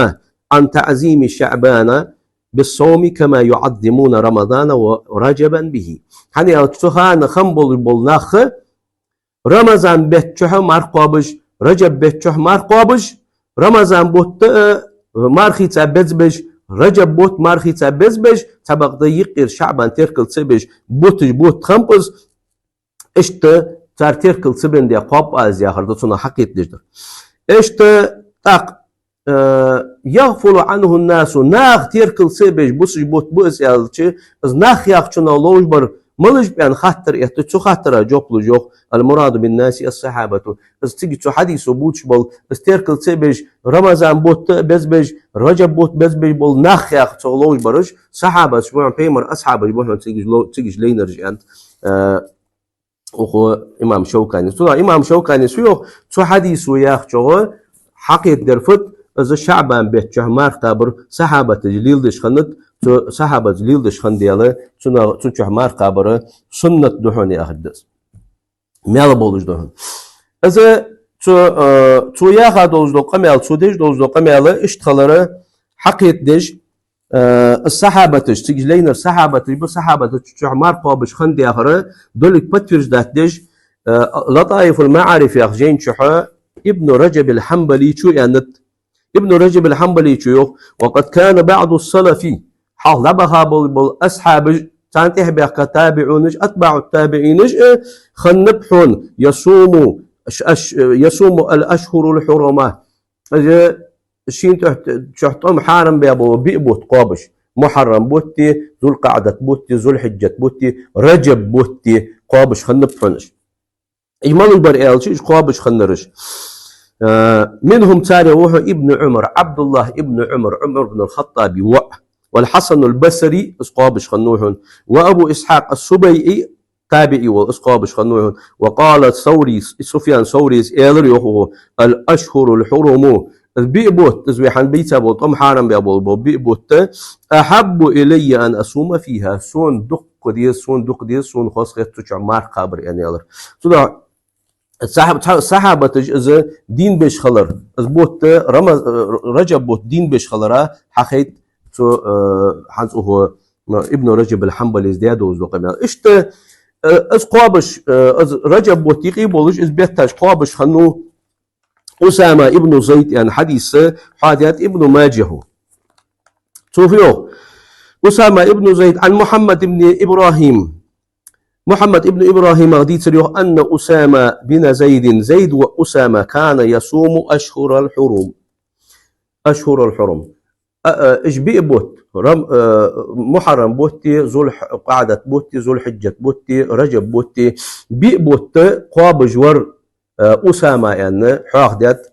عن تعظيم شعبان بالصوم كما يعظمون رمضان ورجبا به. ХӀана аьлча, цу хана хам болаш бола нах Рамазан бетта чухьа марха кхоабаш, Раджаб бетта чухьа марха кхоабаш, Рамазан бутт а, э, мархийца безбеш, Раджаб бутт мархийца безбеш, цхьабакъда юкъера ШаӀбан теркал ца беш буташ бутт хиннаб из, иштта цар теркал ца бенна де кхоаб аз яхар да цунах хьакхетадеш дар. Иштта тӀаккха, э, يغفل عنه الناس, наха теркал ца беш бусаш бутт ба из аьлча, из нах яхачунах ловш бар малаш ба аьнна хаттар этта, цу хаттара жоп луш, йоах: المراد بالناس الصحابة. Из цига цу хьадисо бувцаш бола, из теркал ца беш, Рамазан бутт а безбеш, Раджаб бутт безбеш бола нах яхачох ловш бараш сахьабаташ ба хьона, Пайхамара асхьабаш ба хьона цига ло-, цига лайнараш аьннад, э, укхо имам Шавканес. Цудухьа имам Шавканес фу йоах, цу хьадисо яхачох хьакхетадар фуд, из ШаӀбан бетта чухьа марха кхабар сахьабаташа леладеш хиннад, цу сахьабаташа леладеш хиннадала, цунах, цу чухьа марха кхабар суннат да хьона яхар да из. Маьл болаш да хьона. Из цу, э, цо яха долаш дола къамаьл, цо деш долаш дола къамаьл иштта хилар хьакхетадеш, э, сахьабаташ, цига лайнар сахьабаташ ба, сахьабаташ цу чухьа марха кхоабаш хиннад яхар долга подтверждать деш, Э, «Латаифул Маариф» яхача жайна чухь Ибн Раджаб ал-Хьанбалийс аьннад. Ибн Раджаб ал-Хьанбалийс йоах: «وقد كان بعض السلف», хьалха дӀабаха бола, бола асхьабаш, царна тӀехьа баьхка табиӀунаш, атбаӀу табиӀинаш, э, хиннаб хьона, «يصوم، أش-، أش-، يصوم الأشهر الحرم». Из шин тӀехь-, чухь тӀом хьарам баь бола биъ бутт кхобаш. Мухьаррам бутти, Зулкъаъдат бутти, Зулхьиджат бутти, Раджаб бутти кхобаш хиннаб хьона уж. Уж малув бар аьлча, уж кхобаш хиннараш. Э, «منهم», царех ва хьона Ибн Ӏумар, Ӏабдуллахь ибн Ӏумар, Ӏумар ибн аль-Хаттаба воӀ. «والحسن البصري», из кхобаш хиннав хьона. «وأبو إسحاق السبيعي», табиӀи вола, из кхобаш хиннав хьона. «وقال الثوري», Суфьян Саврийс аьлар йоах: «الأشهر الحرم». Из биъ бутт, из вай хьанна бийца бола, тӀом хьарам баь бола, бола биъ бутт, «أحب إلي أن أصوم فيها». Сона дукха деза, сона дукха деза, сона хоза хет цу чухь марха кхабар, аьнна, аьлар. Цудухьа сахьаб-, сахьабаташ из дийна беш хилар, из бутт Рама-, Раджаб бутт дийна беш хилара хьахайт цу, э, хьанца укхо, м, Ибн Раджаб аль-Хьанбалийс даь долаш дола къамаьл. Иштта, э, из кхобаш, э, из Раджаб бутт юкъе болаш, из бетташ кхобаш хиннав Усама ибн Зайд аьнна хьадис хьоахадаьд Ибн Маджахьо. Цо фу йоах? Усама ибн Зайд, «عن محمد بن إبراهيم». Мухьаммад ибн ИбрахӀимах дийцар йоах: «أن أسامة بن زيد», Зайда воӀ Усама, «كان يصوم أشهر الحرم». أشهر الحرم. А, а, уж биъ бутт, Рам-, а, Мухьаррам бутти, Зулхь-, КъаӀдат бутти, Зулхьиджат бутти, Раджаб бутти, биъ бутт кхобаш вар, а, Усама аьнна хьоахадаьд,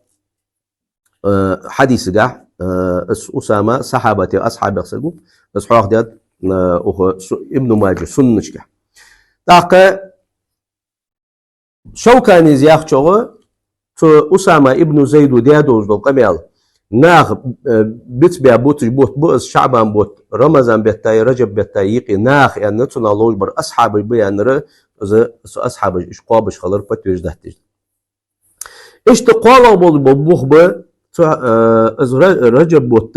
а, хьадисагахь, а, из Усама сахьабатех, асхьабех саг ва, из хьоахадаьд, а, укх Су-, Ибн Маджа сунанашкахь. ТӀаккха Шавканийс яхачох, цу Усама ибн Зайда даь долаш дола къамаьл, наха, э, бицбаь буташ бутт ба из, ШаӀбан бутт, Рамазан беттай, Раджаб беттай юкъе наха аьнна, цунах ловш бар асхьабаш ба аьннар, из, цу асхьабаша уж кхобаш хилар подтверждать деш да. Иштта кхоалагӀа бола бу-, бух ба, цу, э, из Ра-, Раджаб бутт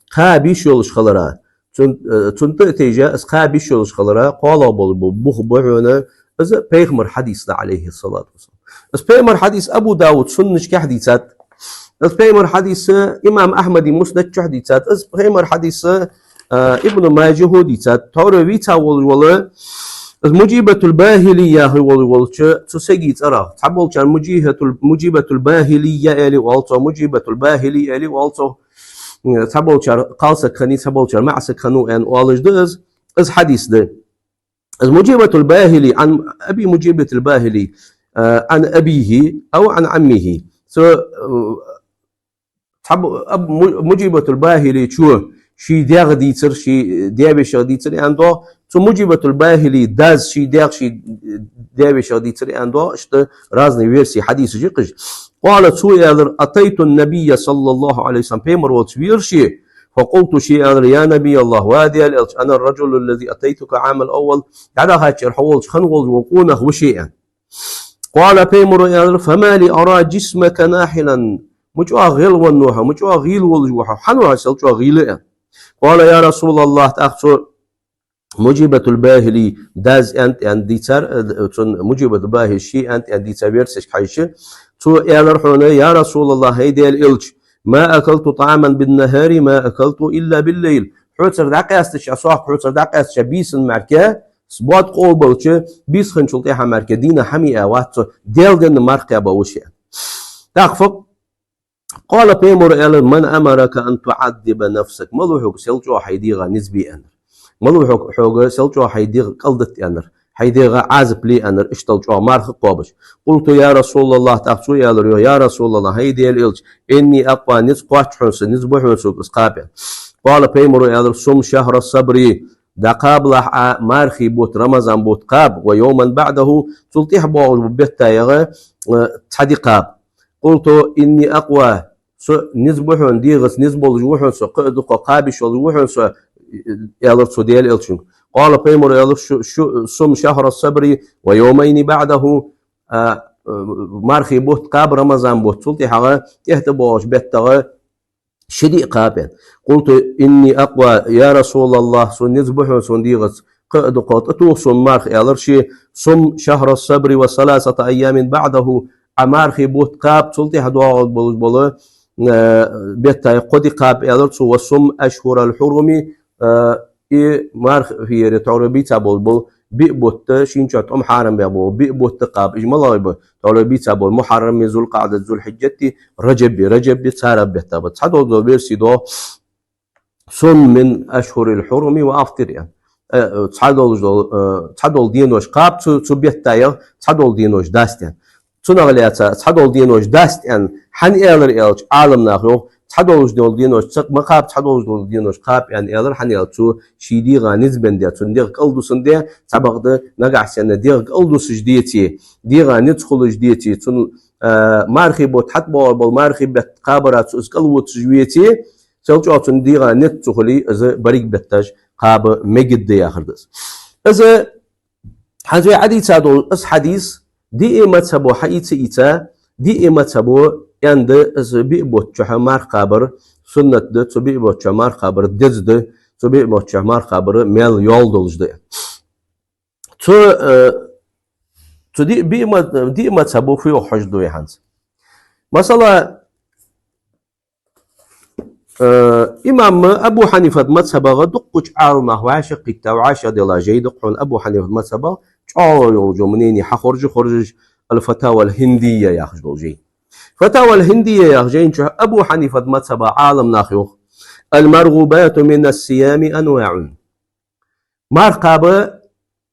кхаба йиш йолаш хилара. Цун, э, цун тӀа а тайжа, из кхаба йиш йолаш хилара, кхоалагӀа бола бу-, бух ба хьона, из пайхамара хьадис да, Ӏалайхи ссалату вассалам. Из пайхамара хьадис Абу Давуда сунанашкахь дийцад. Из пайхамара хьадис имам Ахьмада Муснад чухь дийцад. Из пайхамара хьадис, э, Ибн Маджахьо дийцад. Тхьовра вийца волаш вола, из Муджибатул Бахили яхаш волаш волча цу сага цӀерагӀа. Цхьаболчар Муджихатул-, Муджибатул Бахилия аьле оал цох, Муджибатул Бахили аьле оал цох. Цхьаболчар кхалсаг хиннай, цхьаболчар маӀа саг хиннав аьнна оалаш да из, из хьадис да. Из Муджибатул Бахили, عن أبي مجيبة الباهلي, э, عن أبيه أو عن عمه. Цу, э, цхьаб-, Аб-, Му-, Муджибатул Бахилийс ший даьга дийцар, ший даь-вешийга дийцар аьнна доагӀа, цу Муджибатул Бахилийс дас ший даьга, ший даь-вешийга дийцар аьнна доагӀа, иштта разные версии хьадисаш я-кх уж. قال, цо аьлар: «أتيت النبي صلى الله عليه وسلم», пайхамар волча вера ше, «فقلت», ше аьлар: «يا نبي الله, ва Даьла элча, أنا الرجل الذي أتيتك عام الأول, дӀадахача шера хьо волча хана волаш вола къонах ва ше», аьнна. قال, пайхамара аьлар: «فما لي أرى جسمك ناحلا, ма чӀоагӀа гӀелвенна ва хьо, ма чӀоагӀа гӀийла волаш ва хьо, хӀана ва хьо сел чӀоагӀа гӀийла?» аьнна. قال: «يا رسول الله», тӀаккха цо Муджибатул Бахилийс дас аьннад аьнна дийцар, э, цун Муджибатул Бахилийс ше аьннад аьнна дийца версешка хьежача, цо аьлар хьона: «يا رسول الله, хӀай Даьла элча, ما أكلت طعاما بالنهار ما أكلته إلا بالليل». Хьоцара дӀакъаьстача, со хьоцара дӀакъаьстача бийсан мара, с-, бод къовбалча, бийса хинначул тӀехьа мара, дийнахьа хӀама яь вац со, Даьла денна марха кхаьба ва ше. ТӀаккха фу-, قال, пайхамара аьлар: «من أمرك أن تعذب نفسك, малав хьога сел чӀоагӀа хьай дегӀа низ бе аьннар? Малав хьога, хьога сел чӀоагӀа хьай дегӀ кӀалдитта аьннар, хьай дегӀа Ӏазап ле аьннар, иштта чӀоагӀа марха кхобаш?» قلت: «يا رسول الله», тӀаккха цо аьлар йоах: «يا رسول الله, хӀай Даьла элча, إني أقوى, низ кхоач хьона са, низ ба хьона сога из кхаба», аьнна. قال, пайхамара аьлар: «صم شهر الصبر, дӀакхабалахь Ӏа мархий бутт, Рамазан бутт кхаба, ويوما بعده, цул тӀехьа боагӀаш бола бетта ягӀа, э, цхьа ди кхаба». قلت: «إني أقوى, со низ ба хьона, дегӀаца низ болаш ва хьона со, кхы а дукха кхаба йиш йолаш ва хьона со», аьлар цо Даьла элчанга. قال, пайхамара аьлар: «شو-, شو-, صم شهر الصبر ويومين بعده, а, э, мархий бутт кхаба, Рамазан бутт, цул тӀехьагӀа тӀехьа тӀабоагӀача беттагӀа ши ди кхаба», аьнна. قلت: «إني أقوى, يا رسول الله, сона низ ба хьона сона дегӀаца кхы а дукха тӀатоха сона марха, аьлар ше, صم شهر الصبر وثلاثة أيام بعده, Ӏа мархий бутт кхаба, цул тӀехьа доагӀаш болаш бола, э, бетта кхо ди кхаба, аьлар цо, وصم أشهر الحرم, э, и мархий ера тхьовра бийца болаш бола биъ бутт, шийна чу тӀом хьарам баь бола биъ бутт кхаба. Уж малагӀа ба? Тхьовра бийца бола Мухьаррами, Зуль-КъаӀдати, Зуль-Хьиджжати, Раджаби, Раджаби цар бетта ба. Цхьадола версия да, صم من أشهر الحرم وأفطر, яхаш. Э, цхьадолаш дола, э, цхьадола денош кхаба цу, цу бетта, яхаш, цхьадола денош даста, яхаш. Цунах лаьца цхьадола денош даста, яхаш, хӀана аьлар аьлча, Ӏаламнаха йоах, цхьадолаш дола денош ца ма кхаба, цхьадолаш дола денош кхаба, яхаш, аьлар, хӀана аьлча цо ший дегӀа низ бенна да, цун дегӀ кӀалдусандаь, цхьабакъда нагахьа санна дегӀ кӀалдусаш деце, дегӀа низ хулаш деце, цун, э, мархий бутт хьатӀабоагӀаш бола мархий бетта кхабара цо из кӀалвувцаш веце, цул чӀоагӀа цун дегӀа низ ца хуле, из берригаш бетташ кхаба мегаргда яхар да из. Из хӀанз вай хьадийца дола из хьадис диъ мазхӀабо хьаийца, ийца, диъ мазхӀабо аьннад, из биъ бутт чухь марха кхабар суннат да, цу биъ бутт чухь марха кхабар деза да, цу биъ бутт чухь марха кхабар маьл йоал долаш да. Цу, э, цу диъ, биъ ма-, диъ мазхӀабо фу йоах хьожаргда вай хӀанз. Масала, э, имам Абу Хьанифат мазхӀабагӀа дуккхача Ӏаламнаха вӀашагӀкхийтта, вӀашагӀделла жай да-кх хьона Абу Хьанифат мазхӀабагӀа, чӀоагӀа йолча мнени хьахоржа, хоржаш, Аль-Фатава аль-Хиндия яхаш дола жай. Фатава аль-Хиндия яхача жайна чу Абу Хьанифат мазхӀаба Ӏаламнаха йоах: المرغوبات من الصيام أنواع. Марха кхаба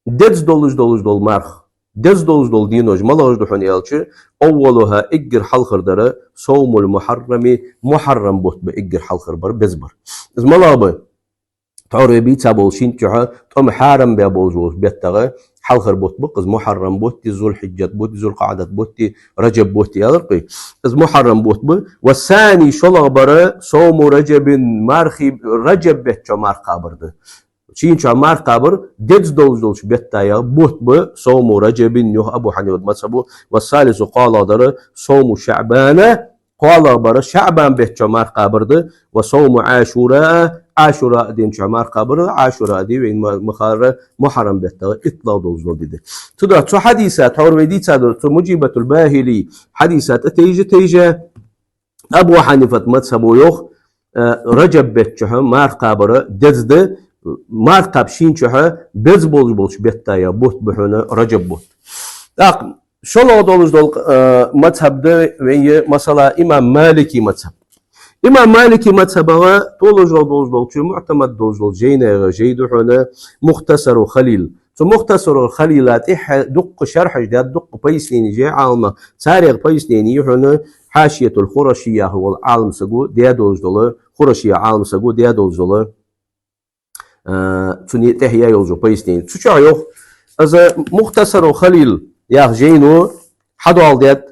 деза долаш, долаш дола марха. Деза долаш дола денош малагӀаш да хьона аьлча, أولها, эггара хьалхардар, صوم المحرم, Мухьаррам бутт ба эггара хьалхардар беза бар. Из малагӀа ба? Тхьовра бийца бола шийна чухь тӀом хьарам баь болаш болча беттагӀа хьалхара бутт ба-кх из, Мухьаррам бутт, Зуль-Хьиджат бутт, Зуль-КъаӀдат бутт, Раджаб бутт аьлар-кх вай. Из Мухьаррам бутт ба. والثاني, шоллагӀа бар, صوم رجب, мархий, Раджаб бетта чухь марха кхабар да. Шийна чухь марха кхабар деза долаш долча бетта яха бутт ба صوم رجب, йоах Абу Хьанифат мазхӀабо. والثالث, кхоалагӀдар, صوم شعبان, кхоалагӀа бар ШаӀбан бетта чухь марха кхабар да, وصوم عاشوراء, Ӏашура ден чухь марха кхабар да, Ӏашура ди вайна ма-, ма харра, Мухьаррам беттагӀа иттлагӀа долаш дола ди да. Цудухьа цу хьадиса, тхьовра вай дийца дола, цу Муджибатуль-Бахили хьадиса тӀатайжа, тайжа, Абу Хьанифат мазхӀабо йоах, э, Раджаб бетта чухь марха кхабар деза да, марха кхаба шийна чухь беза болаш болча бетта яха бутт ба хьона Раджаб бутт. ТӀаккха шоллагӀа долаш дола, э, мазхӀаб да вай, масала, имам Малики мазхӀаб. Имам Малики мазхӀабагӀа толашагӀа долаш долча, муӀтамад долаш долча жайнех жай да хьона Мухтасару Халил. Цу Мухтасару Халила тӀехьа дуккха шархьаш даьд, дуккха поясненеш даьд Ӏалама. Царех пояснени я хьона Хьашиятуль-Хураши яха вола Ӏалам саго даь долаш дола, Хураши яха Ӏалам саго даь долаш дола, э, цун тӀехьа яь йолаш йола пояснени. Цу чухь йоах, из Мухтасару Халил яха жайно хьадоаладаьд,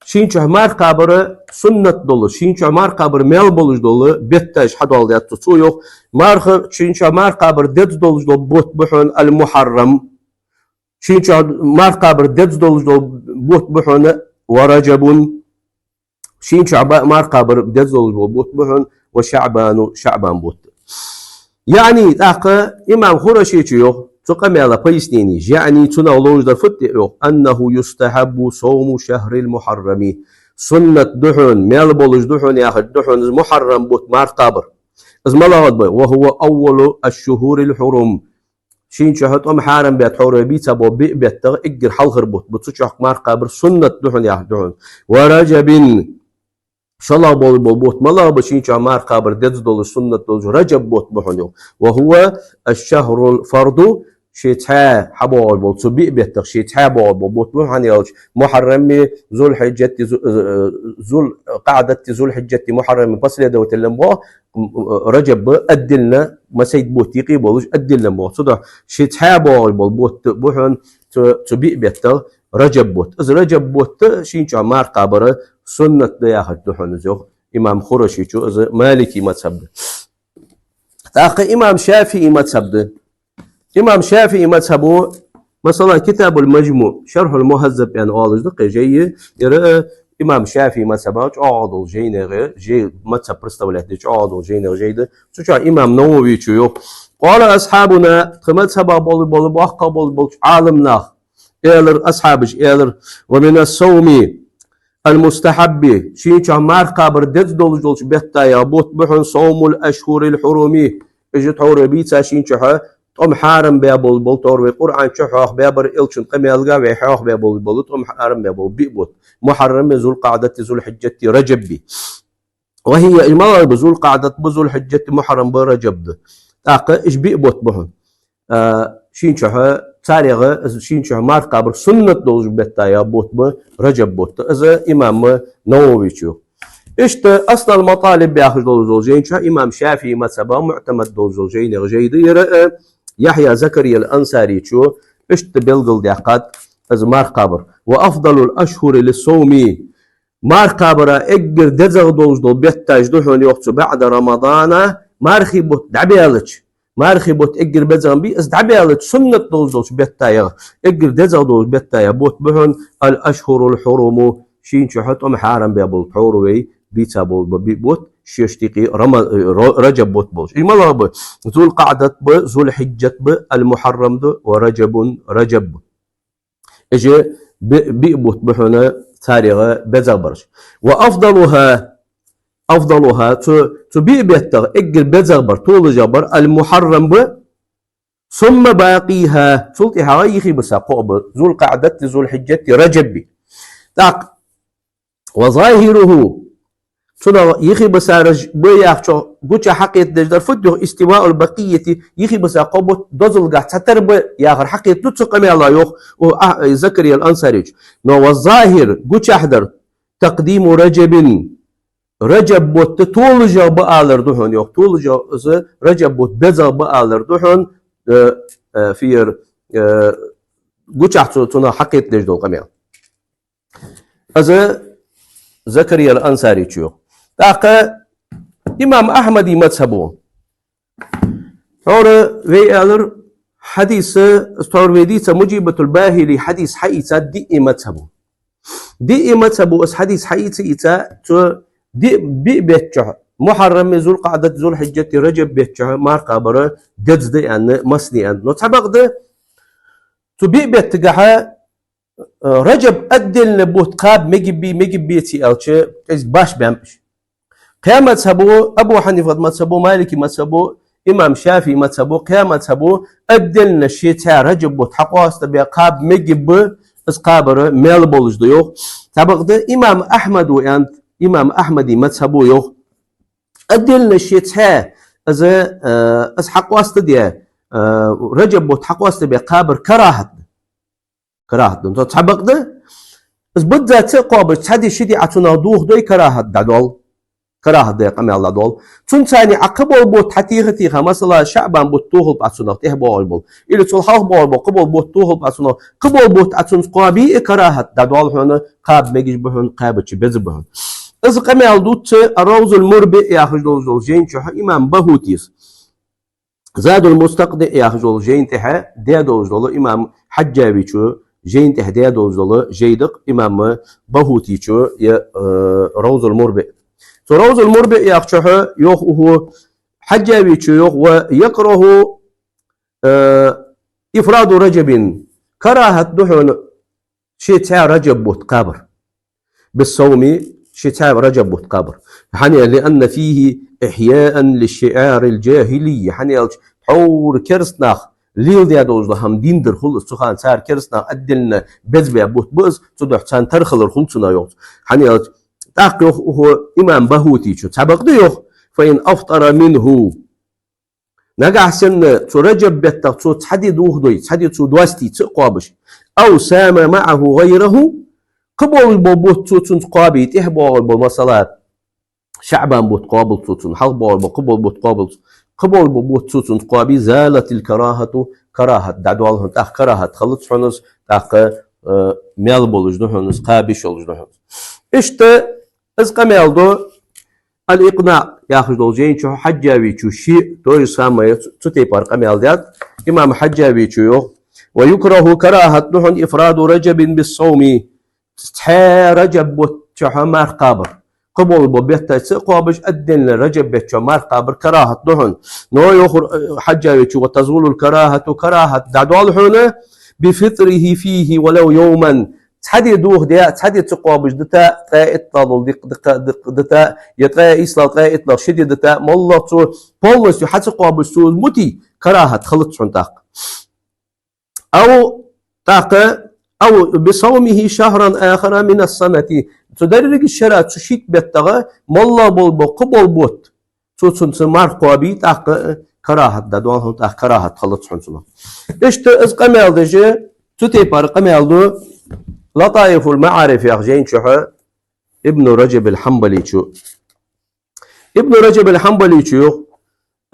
шийна чухь марха кхабар суннат долаш, шийна чухь марха кхабар маьл болаш дола бетташ хьадоаладаьд цо. Цо йоах, марха, шийна чухь марха кхабар деза долаш дола бутт ба хьона аль-Мухьаррам, шийна чухь марха кхабар деза долаш дола бутт ба хьона ва Раджабун, шийна чухь ба-, марха кхабар деза долаш дола бутт ба хьона ва ШаӀбану, ШаӀбан бутт. ЯӀни, тӀаккха имам Хурашечо йоах, цу къамаьла пояснени, яӀни, цунах ловш дар фуд йоах, أنه يستحب صوم شهر المحرم. Суннат да хьона, маьл болаш да хьона яхаш да хьона из Мухьаррам бутт марха кхабар. Из малагӀа ба? وهو أول الشهور الحرم. Шийна чухь тӀом хьарам баь тхьовра бийца бола биъ беттагӀа эггара хьалхара бутт ба, цу чухь марха кхабар суннат да хьона яхаш да хьона. ورجب, шоллагӀа бола, бола бутт малагӀа ба шийна чухь марха кхабар деза долаш, суннат долаш, Раджаб бутт ба хьона йоах. وهو الشهر الفرد, ше цхьаь хьабоагӀаш бола, цу биъ беттах ше цхьаь боагӀаш бола бутт ба, хӀана аьлча Мухьаррами, Зуль-Хьиджати, Зу-, э, Зуль-КъаӀдати, Зуль-Хьиджати, Мухьаррами последовательно боагӀа, м, э, Раджаб ба отдельно, массайтта бутт юкъе болаш отдельно боагӀа. Цудухьа ше цхьаь боагӀаш бола бутт ба хьона цу, цу биъ беттах Раджаб бутт. Из Раджаб бутт шийна чухь марха кхабар суннат да яхаш да хьона из, йоах имам Хурашечо, из Малики мазхӀаб да. ТӀаккха имам ШафиӀи мазхӀаб да. Имам ШафиӀи мазхӀабо, масала, Китабуль-МаджмуӀ, Шархьуль-Мухьаззаб аьнна оалаш да-кх жай, ер имам ШафиӀи мазхӀаба чӀоагӀа дола жайнех, жай, мазхӀаб представлять де чӀоагӀа дола жайнех жай да. Цу чухь имам Нававечо йоах, قال أصحابنا, тха мазхӀабах бола, бола, боккхагӀа бола, болча Ӏаламнаха аьлар, асхьабаша аьлар: ومن الصوم المستحب, шийна чу марха кхабар деза долаш долча беттаех бутт ба хьона صوم الأشهر الحرم. Уж тхьовра бийца шийна чухьа тӀом хьарам баь бола, бола тхьовра вай Къуръан чу хьоахабаьбар, Элчан къамаьлга вай хьоахабаь бола, бола тӀом хьарам баь бола биъ бутт: Мухьаррам, Зулкъаӏдат, Зулхьиджат, Раджаб. وهي, уж малагӀа ба: Зулкъаӏдат ба, Зулхьиджат, Мухьаррам ба, Раджаб да. ТӀаккха уж биъ бутт ба хьона. А, шийна чухьа, царех, шийна чухьа марха кхабар суннат долаш беттаех бутт ба Раджаб бутт. Из имам Нававийс йоах. Иштта «Аслул МатӀалиб» яхаш долаш дола жайна чу имам ШафиӀий мазхӀабах муӀтамад долаш дола жайнех жай да ер, а, Яхья Закариял Ансарийс иштта белгалдаьккхад из марха кхабар: وأفضل الأشهر للصوم. Марха кхабара эггара дезагӀа долаш дола бетташ да хьона, йоах цо, بعد رمضان, мархий бутт дӀабаьлча, мархий бутт эггара безагӀа бий, из дӀабаьлча суннат долаш долча беттаех, эггара дезагӀа долча беттаех бутт ба хьона الأشهر الحرم, шийна чухьа тӀом хьарам баь бола, тхьовра вай бийца бола ба биъ бутт, шоашта юкъе Рама-, Ра-, Раджаб бутт болаш. Уж малагӀа ба? Зулкъаӏдат ба, Зулхьиджат ба, Ал-Мухьаррам да ва Раджабун, Раджаб ба. Уж биъ, биъ бутт ба хьона царех безагӀа бараш. وأفضلها, أفضلها, цу, цу биъ беттах эггара безагӀа бар, толашагӀа бар Ал-Мухьаррам ба, ثم باقيها, цул тӀехьагӀа юхебиса кхоъ ба: Зулкъаӏдат, Зулхьиджат, Раджаб. ТӀаккха وظاهره, цунах юхебисараш ба яхачох гуча хьакхетадеш дар фуд йоах: استواء البقية, юхебиса кхо бутт дозалгахьа цхьатара ба яхар хьакхетаду цу къамаьлах йоах, у, а, Закариял Ансарийс. Но والظاهر, гучахьа дар, تقديم رجب, Раджаб бутт толашагӀа ба алар да хьона йоах, толашагӀа из Раджаб бутт безагӀа ба алар да хьона, э, э, фер, э, гучахьа цу, цунах хьакхетадеш дола къамаьл. Из Закариял Ансарийс йоах. ТӀаккха имам Ахьмадий мазхӀабо. Тхьовра вай аьлар хьадис, тхьовра вай дийца Муджибатул Бахилий хьадис хьаийцад диъ мазхӀабо. Диъ мазхӀабо из хьадис хьаийца, ийца, цу диъ, биъ бетта чухь, Мухьаррам, Зулкъаӏдат, Зулхьиджат, Раджаб бетта чухь марха кхабар деза да аьнна, массане аьнна. Но цхьабакъда, цу биъ беттагахьа, э, Раджаб отдельно бутт кхаба мегий, мегий беций аьлча, из башха баьннаб уж. Кхаь мазхӀабо, Абу Хьанифат мазхӀабо, Маликий мазхӀабо, имам ШафиӀий мазхӀабо, кхаь мазхӀабо отдельно ший цхьа Раджаб бутт хьакъоастабе кхаба мегий ба, из кхабар маьл болаш да йоах. Цхьабакъда имам Ахьмадо аьннад, имам Ахьмадий мазхӀабо йоах, отдельно ший цхьа из, э, из хьакъоастаде, э, Раджаб бутт хьакъоастабе кхабар карахӀат да. КарахӀат да. Цхьабакъда, из бизза ца кхобаш, цхьа ди, ши ди Ӏа цунах дохадой, карахӀат дӀадоал. КарахӀат да къамаьл дӀадоал. Цунцара Ӏа кхыбола бутт хьатеха-теха, масала, ШаӀбан бутт тохалба Ӏа цунах тӀехбоагӀаш бола. Или цул хьалхабоагӀаш бола кхыбола бутт тохалба Ӏа цунах. Кхыбола бутт Ӏа цунца кхоабе а карахӀат дӀадоал хьона, кхаба мегаш ба хьона, кхаьбача беза ба хьона. Из къамаьл дувц Ар-Равзул Мурбиъ яхаш долаш дола жайна чухь имам БагӀавитас. Задул Мустакъни яхаш дола жайна тӀехьа даь долаш дола имам Хьаджавийс жайна тӀехьа даь долаш дола жай да-кх имам БагӀавитас е, э, Равзул Мурбиъ. Цу Равзул Мурбиъ яхача чухь йоах укхо, Хьаджавийс йоах: ويكره, э, إفراد رجب, карахӀат да хьона ший цхьа Раджаб бутт кхабар. بالصوم, ший цхьа Раджаб бутт кхабар. ХӀана аьлча, لأن فيه إحياء لشعار الجاهلية. ХӀана аьлча, тхьовра кераста наха леладаь долаш дола хӀама дийна дар хул из, цу хана цар кераста наха отдельно безбаь бутт ба из, цудухьа царна тара хилар хул цунах йоах. ХӀана аьлча, тӀаккха йоах укхо имам БагӀавитас, цхьабакъда йоах: فإن أفطر منه, нагахьа санна цу Раджаб беттах цо цхьа ди дохадой, цхьа ди цо доастий, ца а кхобаш, أو صام معه غيره, кхыбола бутт цо цунца кхоабе, тӀехбоагӀаш бола, масала, ШаӀбан бутт кхоабалда цо цунца, хьалхабоагӀаш бола кхыбола бутт кхоабалда цо, кхыбола бутт цо цунца кхоабе, زالت الكراهة, карахӀат дӀадоал хьона, тӀаккха карахӀат хилац хьона из, тӀаккха, э, маьл болаш да хьона из, кхаба йиш йолаш да хьона из. Иштта из къамаьл ду Ал-Икънаъ яхаш долча жайна чухь Хьаджавийс ший, то же самое, цу, цу тайпара къамаьл даьд. Имам Хьаджавийс йоах: ويكره, карахӀат да хьона, إفراد رجب بالصوم, цхьа Раджаб бутт чухь марха кхабар. кхы болаш бола бетта ца кхоабаш, отдельно Раджаб бетта чу марха кхабар карахӀат да хьона. Но йоах, э, Хьаджавечо: «وتزول الكراهة», карахӀат дӀадоал хьона, «بفطره فيه ولو يوما». Цхьа ди дохаде, цхьа ди ца кхоабаш дита, ткъаь иттлагӀа дола ди, ди, ди, дита, е ткъаь ийслагӀа, ткъаь иттлагӀа ши ди дита, моллагӀа цо полностью хьа ца кхоабаш цо из мути, карахӀат хилац хьона тӀаккха. أو, тӀаккха, أو بصومه شهرا آخر من السنة. Цу деррига шера цу шийтта беттагӀа моллагӀа бола бо-, кхы бола бутт цо цунца марха кхоабе, тӀаккха карахӀат дӀадоал хьона, тӀаккха карахӀат хилац хьона цунах. Иштта из къамаьл деш, цу тайпара къамаьл ду «Латаифул-МаӀариф» яхача жайна чухь Ибну Раджаб ал-Хьанбалечо. Ибну Раджаб ал-Хьанбалечо йоах,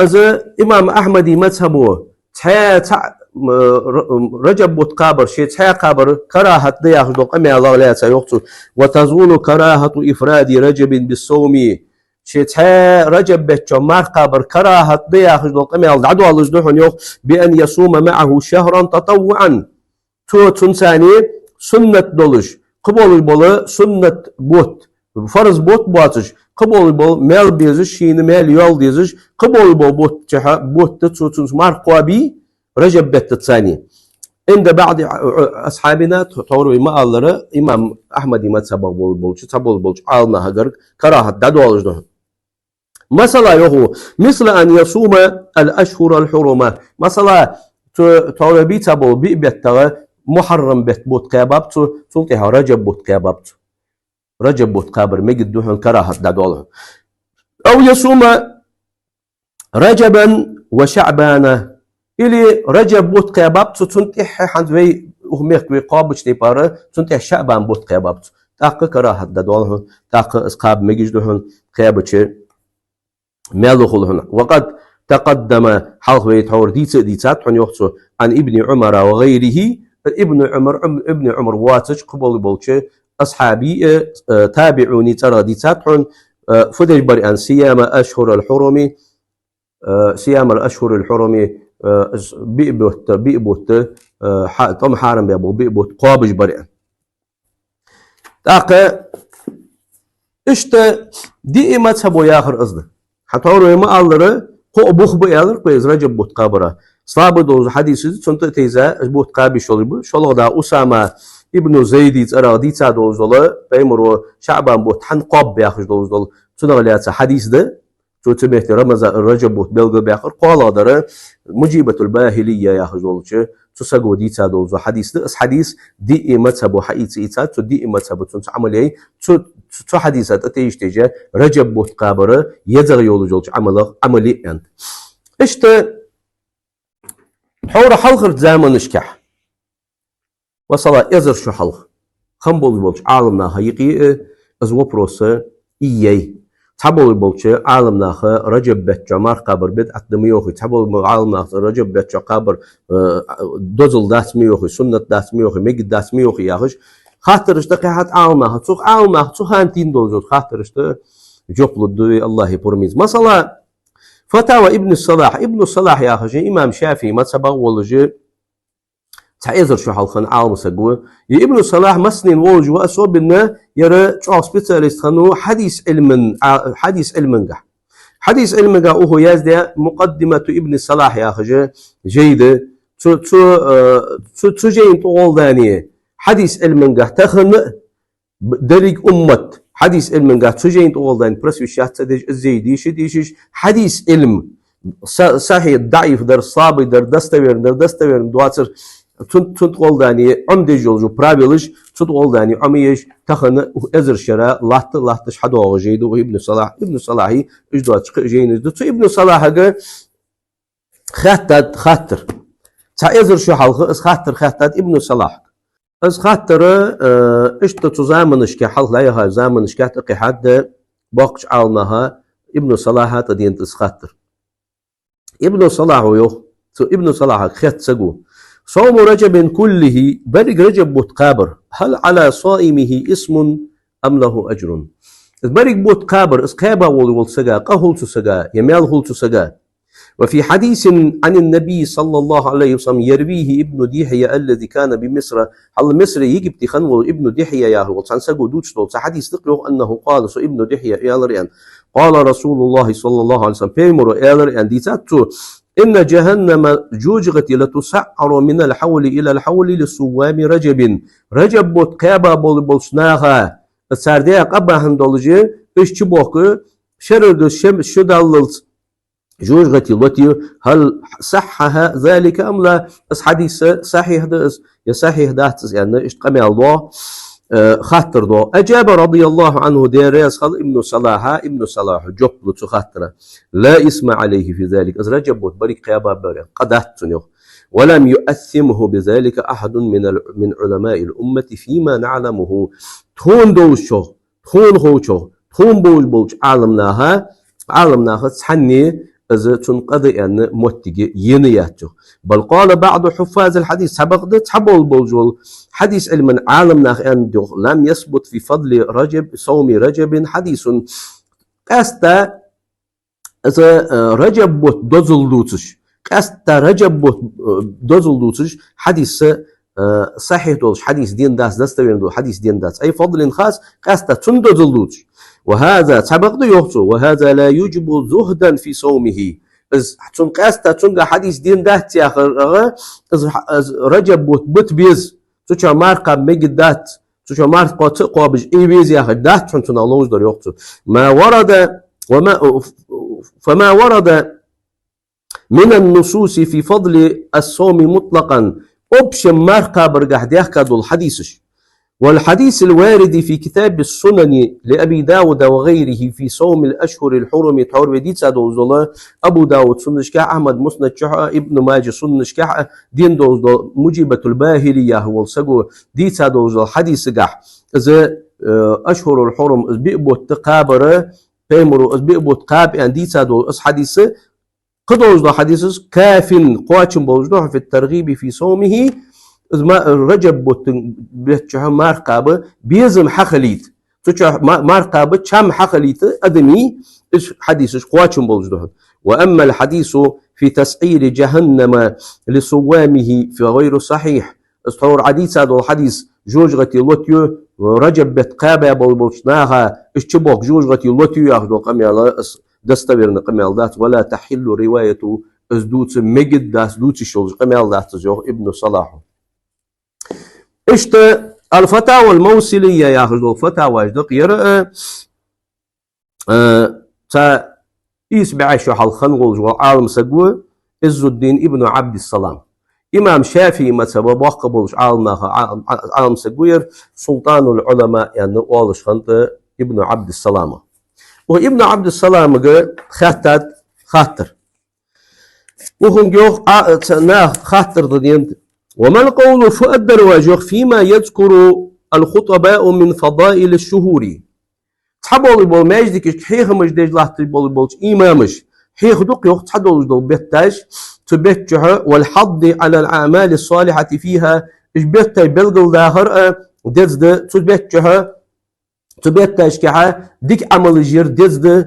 из имам Ахьмада мазхӀабо цхьа, цхьа, м, р-, м, Раджаб бутт кхабар, ше цхьаь кхабар карахӀат да яхаш дола къамаьлах лаьца йоах цо: «وتزول كراهة إفراد رجب بالصوم». Ше цхьаь Раджаб бетта чу марха кхабар карахӀат да яхаш дола къамаьл дӀадоалаш да хьона йоах: «بأن يصوم معه شهرا تطوعا». Цо цунца цхьана суннат долаш, кхы болаш бола суннат бутт, фарз бутт боацаш, кхы болаш бола маьл безаш, шийна маьл йоал дезаш, кхы болаш бола бутт чухьа, бутт цо цунца марха кхоабе, Раджаб беттаца цхьана. «عند بعض أصحابنا», тхо-, тховра вай ма аллара, имам Ахьмада мазхӀабах бол-, болча, цхьабола болча Ӏаламнахагара карахӀат дӀадоалаш да хьона. Масала, йоах, «مثل أن يصوم الأشهر الحرم». Масала, цу тховра бийца бола биъ беттагӀа Мухьаррам бетта бутт кхаьбаб цо, цул тӀехьа Раджаб бутт кхаьбаб цо. Раджаб бутт кхабар мегаргда хьона, карахӀат дӀадоал хьона. «أو يصوم رجبا وشعبان». Или Раджаб бутт кхаьбаб цо, цун тӀехьа хӀанз вай, укх мехка вай кхоабача тайпара, цун тӀехьа ШаӀбан бутт кхаьбаб цо. ТӀаккха карахӀат дӀадоал хьона, тӀаккха из кхаба мегаш да хьона, кхаьбача маьл хул хьона. «وقد تقدم», хьалха вай тховра дийца а дийцад хьона, йоах цо, «عن ابن عمر وغيره». Ибну Ӏумар, Ибну Ӏумар воацача кхы болаш болча асхьабий, э, э, табиӀуний цӀерагӀа дийцад хьона, э, фу деш бар аьнна: «صيام الأشهر الحرم», э, «صيام الأشهر الحرم», э, из биъ бутт, биъ бутт, э, хьа-, тӀом хьарам баь бола биъ бутт кхоабаш бар аьнна. ТӀаккха иштта диъ мазхӀабо яхар из да. ХӀанз тховра вай ма аллара, кхоъ бух ба аьлар кхы из Раджаб бутт кхабара. Слабый долаш хьадис из, цунна тӀа а тайза, из бутт кхаба йиш йолаш ба. ШоллагӀа да Усама ибну Зайда цӀерагӀа дийца долаш дола, Пайхамаро ШаӀбан бутт хӀана кхоаб яхаш долаш дола, цунах лаьца хьадис да. Цо цу метте Рамазан, Раджаб бутт белгалбаьккхар. КхоалагӀдар Муджибатул-Бахилия яхаш долча цу саго дийца долаш дола хьадис да. Из хьадис диъ мазхӀабо хьаийца ийцад, цу диъ мазхӀабо цунца Ӏамал яьй. Цу, цу, цу хьадиса тӀа тайжа-тайжа Раджаб бутт кхабар езагӀа йолаш йолча Ӏамалах Ӏамал я аьннад. Иштта тховра хьалхарча заманашкахь, масала, эзар шу хьалха хинна болаш болча Ӏаламнаха юкъе а из вопрос ийяьй. Цхьаболаш болча Ӏаламнаха Раджаб бетта чу марха кхабар бидӀат да ма йоахий, цхьаболаш болча Ӏаламнаха Раджаб бетта чу кхабар, э, дозал дац ма йоахий, суннат дац ма йоахий, мегаргдац ма йоахий яхаш, хаттараш тӀакхехьад Ӏаламнаха. Цу Ӏаламнаха цу хана тийнна долаш йола хаттарашта жоп лургда вай АллахӀа пурам бийца. Масала, Фатава Ибн Салахь, Ибн Салахь яхаш имам ШафиӀий мазхӀабах волаш, цхьа эзар шу хьалха хинна Ӏаламсаг ва. Из Ибн Салахь массанена волаш ва, особенно ер чӀоагӀа специалист хиннав хьадис Ӏилман, а, хьадис Ӏилмангахь. Хьадис Ӏилмангахь укхо яздаь «Мукъаддимату Ибн Салахь» яхаш жай да. Цу, цу, э, цу, цу жайна тӀагӀолла даьнна хьадис Ӏилмангахь тахан а б-, деррига уммат хьадис Ӏилмангахь цу жайна тӀагӀолла даьнна просвещаться деш, из жай дийша, дийшаш, хьадис Ӏилма са-, сахьихь, даӀиф дар, слабый дар, достоверный дар, достоверный доацар, цун, цун тӀагӀолла даьнна Ӏомадеш йолаш правилаш, цун тӀагӀолла даьнна Ӏомаеш, тахан эзар шера латта, латташ хьадоагӀа жай да Ибн Салахь. Ибн Салахьий уж доацаш кхы а жайнаш да. Цу Ибн Салахьага хаьттад хаттар. Цхьа эзар шу хьалха из хаттар хаьттад Ибн Салахьага. Из хаттар, э, иштта цу заманашка, хьалха дӀаяхача заманашка тӀакхехьад боккхача Ӏаламнаха Ибн Салахьа тӀадена из хаттар. Ибн Салахьо йоах, цу Ибн Салахьага хетта саго: «صوم رجب كله», берригача Раджаб бутт кхабар, «هل على صائمه إثم أم له أجر؟» Из берригача бутт кхабар, из кхаьба волаш волча сага къа хул цу сага, е маьл хул цу сага? وفي حديث عن النبي صلى الله عليه وسلم يرويه ابن دحية الذي كان بمصر. Хьалха Мисре, Египте хинна вола Ибн Дихья яхаш вола цхьан саго дувцаш дола цхьа хьадис да-кх, йоах, أنه قال, цу Ибн Дихьяс аьлар аьнна: قال رسول الله صلى الله عليه وسلم, Пайхамара аьлар аьнна дийцад цо: إن جهنم, жожагӀате, لتسعر من الحول إلى الحول لصوام رجب. Раджаб бутт кхаьба болаш болча наха, цар даь къа бахьан долаш, уж чубохка шерага шем-, шу даллалца жожагӀате лотаю. هل صح ذلك أم لا؟ Из хьадис сахьихь да из, е сахьихь дац из, аьнна, иштта къамаьл доагӀа, э, хаттар доагӀа. أجاب رضي الله عنه, Даьла раьза хилва Ибн Салахьа, Ибн Салахьа жоп лу цу хаттара: لا إثم عليه في ذلك. Из Раджаб бутт беррига кхаьбаб, аьнна, къа дац цунна, йоах. ولم يؤثمه بذلك أحد من ال-، من علماء الأمة فيما نعلمه. Тхона довзачох, тхона ховчох, тхона бовзаш болча Ӏаламнаха, Ӏаламнаха цхьанне из цунна къа да аьнна моттиг енна яц, йоах. بل قال بعض حفاظ الحديث, цхьабакъда цхьабола болаш бола хьадис Ӏилман Ӏаламнаха аьннад, йоах: لم يثبت في فضل رجب، صوم رجب حديث. Къаьстта из, э, Раджаб бутт дозал дувцаш, къаьстта Раджаб бутт, э, дозал дувцаш хьадис, э, сахьихь долаш хьадис денна дац, достоверно долаш хьадис денна дац. أي فضل خاص, къаьстта цунна дозал дувцаш. وهذا, цхьабакъда, йоах цо, وهذا لا يوجب زهدا في صومه. Из цунна къаьстта цунга хьадис денна дац яхар, из, из Раджаб бутт бита беза, цу чу марха кхаба мегаргдац, цу чу марха кхоа ца а кхоабаш Ӏе веза яхар дац хьона цунах ловзадар, йоах цо. ما ورد وما، فما ورد من النصوص في فضل الصوم مطلقا. Общем марха кхабаргахьа даьхка дола хьадисаш. والحديث الوارد في كتاب السنن لأبي داود وغيره في صوم الأشهر الحرم, тхьовра вай дийца долаш дола Абу Дауд суннашкахь, Ахьмад муснад чухь а, Ибн Маджа суннашкахь а, денна долаш дола Муджибатул Бахили яхаш вола саго дийца долаш дола хьадисагахь, из, э, أشهر الحرم, из биъ бутт кхабар, Пайхамара из биъ бутт кхаба аьнна дийца дола из хьадис, кхы долаш дола хьадисаш كاف, кхоачам болаш да, في الترغيب في صومه, из ма-, Раджаб бутт бетта чухь марха кхаба безам хьахилийта, цу чу ма-, марха кхаба чам хьахилийта адамий, из хьадисаш кхоачам болаш да. وأما الحديث في تسعير جهنم لصوامه فغير صحيح. Из тхьовра Ӏадийца дола хьадис, жожагӀате лотаю Раджаб бетта кхаьба болаш болча наха, уж чубохка жожагӀате лотаю яхаш дола къамаьл, из достоверно къамаьл дац, ولا تحل روايته, из дувца мегаргдац, дувца йиш йолаш къамаьл дац из, йоах Ибн Салахьа. Иштта الفتاوى الموصلية яхаш дола фатаваш да-кх ер а, э, цхьа ийс бӀаь шу хьалха хинна волаш вола Ӏалам саг ва Ӏиззуддин ибн Ӏабдиссалам. Имам ШафиӀий мазхӀаба боккха болаш Ӏаламнаха, Ӏа-, Ӏа-, Ӏалам саг ва ер, Султанул-Ӏулама аьнна оалаш хиннад Ибн Ӏабдиссалама. Укх Ибн Ӏабдиссаламага хаьттад хаттар. Укхунга йоах, а, ца-, наха хаттар да денад: وما القول, фу аргдар оаш, йоах, فيما يذكر الخطباء من فضائل الشهور. Цхьабола бола маьждигашка хьехамаш деш латташ бола болча имамаша хьеха да-кх, йоах, цхьадолаш дола бетташ, цу бетта чухь, والحض على الأعمال الصالحة فيها, уж бетташ белгалдахар а деза да, цу бетта чухь, цу бетташкахьа дика Ӏамалаш яр деза да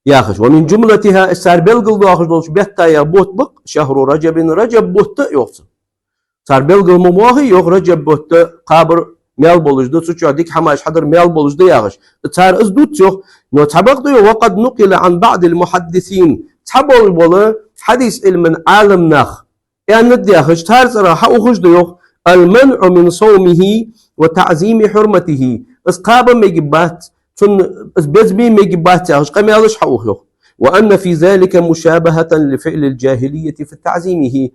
яхаш. ومن جملتها, уж цар белгалдоахаш долча беттех бутт ба-кх شهر رجب, Раджаб бутт, йоах цо. Цар белгал ма боахий, йоах, Раджаб бутт кхабар маьл болаш да, цу чухь дика хӀамаш хьадар маьл болаш да яхаш. Цар из дувц, йоах, но цхьабакъда, йоах, وقد نقل عن بعض المحدثين, цхьабола бола хьадис Ӏилман Ӏаламнах аьннад яхаш, цар цӀерах хьаухаш да, йоах, المنع من صومه وتعظيم حرمته. Из кхаба мегаш бац, цунна из безаме мегаш бац яхаш къамаьлаш хьаух, йоах. وأن في ذلك مشابهة لفعل الجاهلية في تعظيمه.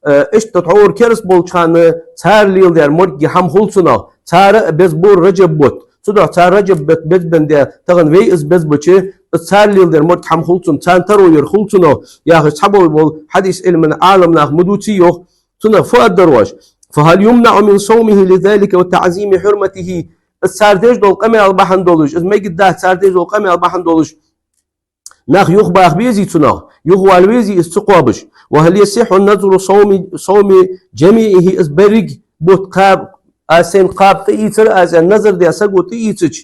Э, иштта тхьовра кераста болча хана цар леладаьр моргги хӀама хул цунах, цар а безабора Раджаб бутт. Цудухьа цар Раджаб бутт безабенна де, тахан вай из безабича, из цар леладаьр морг хӀама хул цунах, царна таро яр хул цунах, яхаш цхьабола бола хьадис Ӏилман Ӏаламнах ма дувций, йоах, цунах фу аргдар оаш. فهل يمنع من صومه لذلك وتعظيم حرمته؟ Из цар деш дола къамаьл бахьан долаш, из мегаш дац цар деш дола къамаьл бахьан долаш, нах юхабаха безий цунах, юхавала везий из ца кхобаш? وهل يصح نذر صوم، صوم جميعه, из беррига бутт кхаба, аз сайна кхаба тӀаийцар аз, аьнна, назар даь саго тӀаийцача,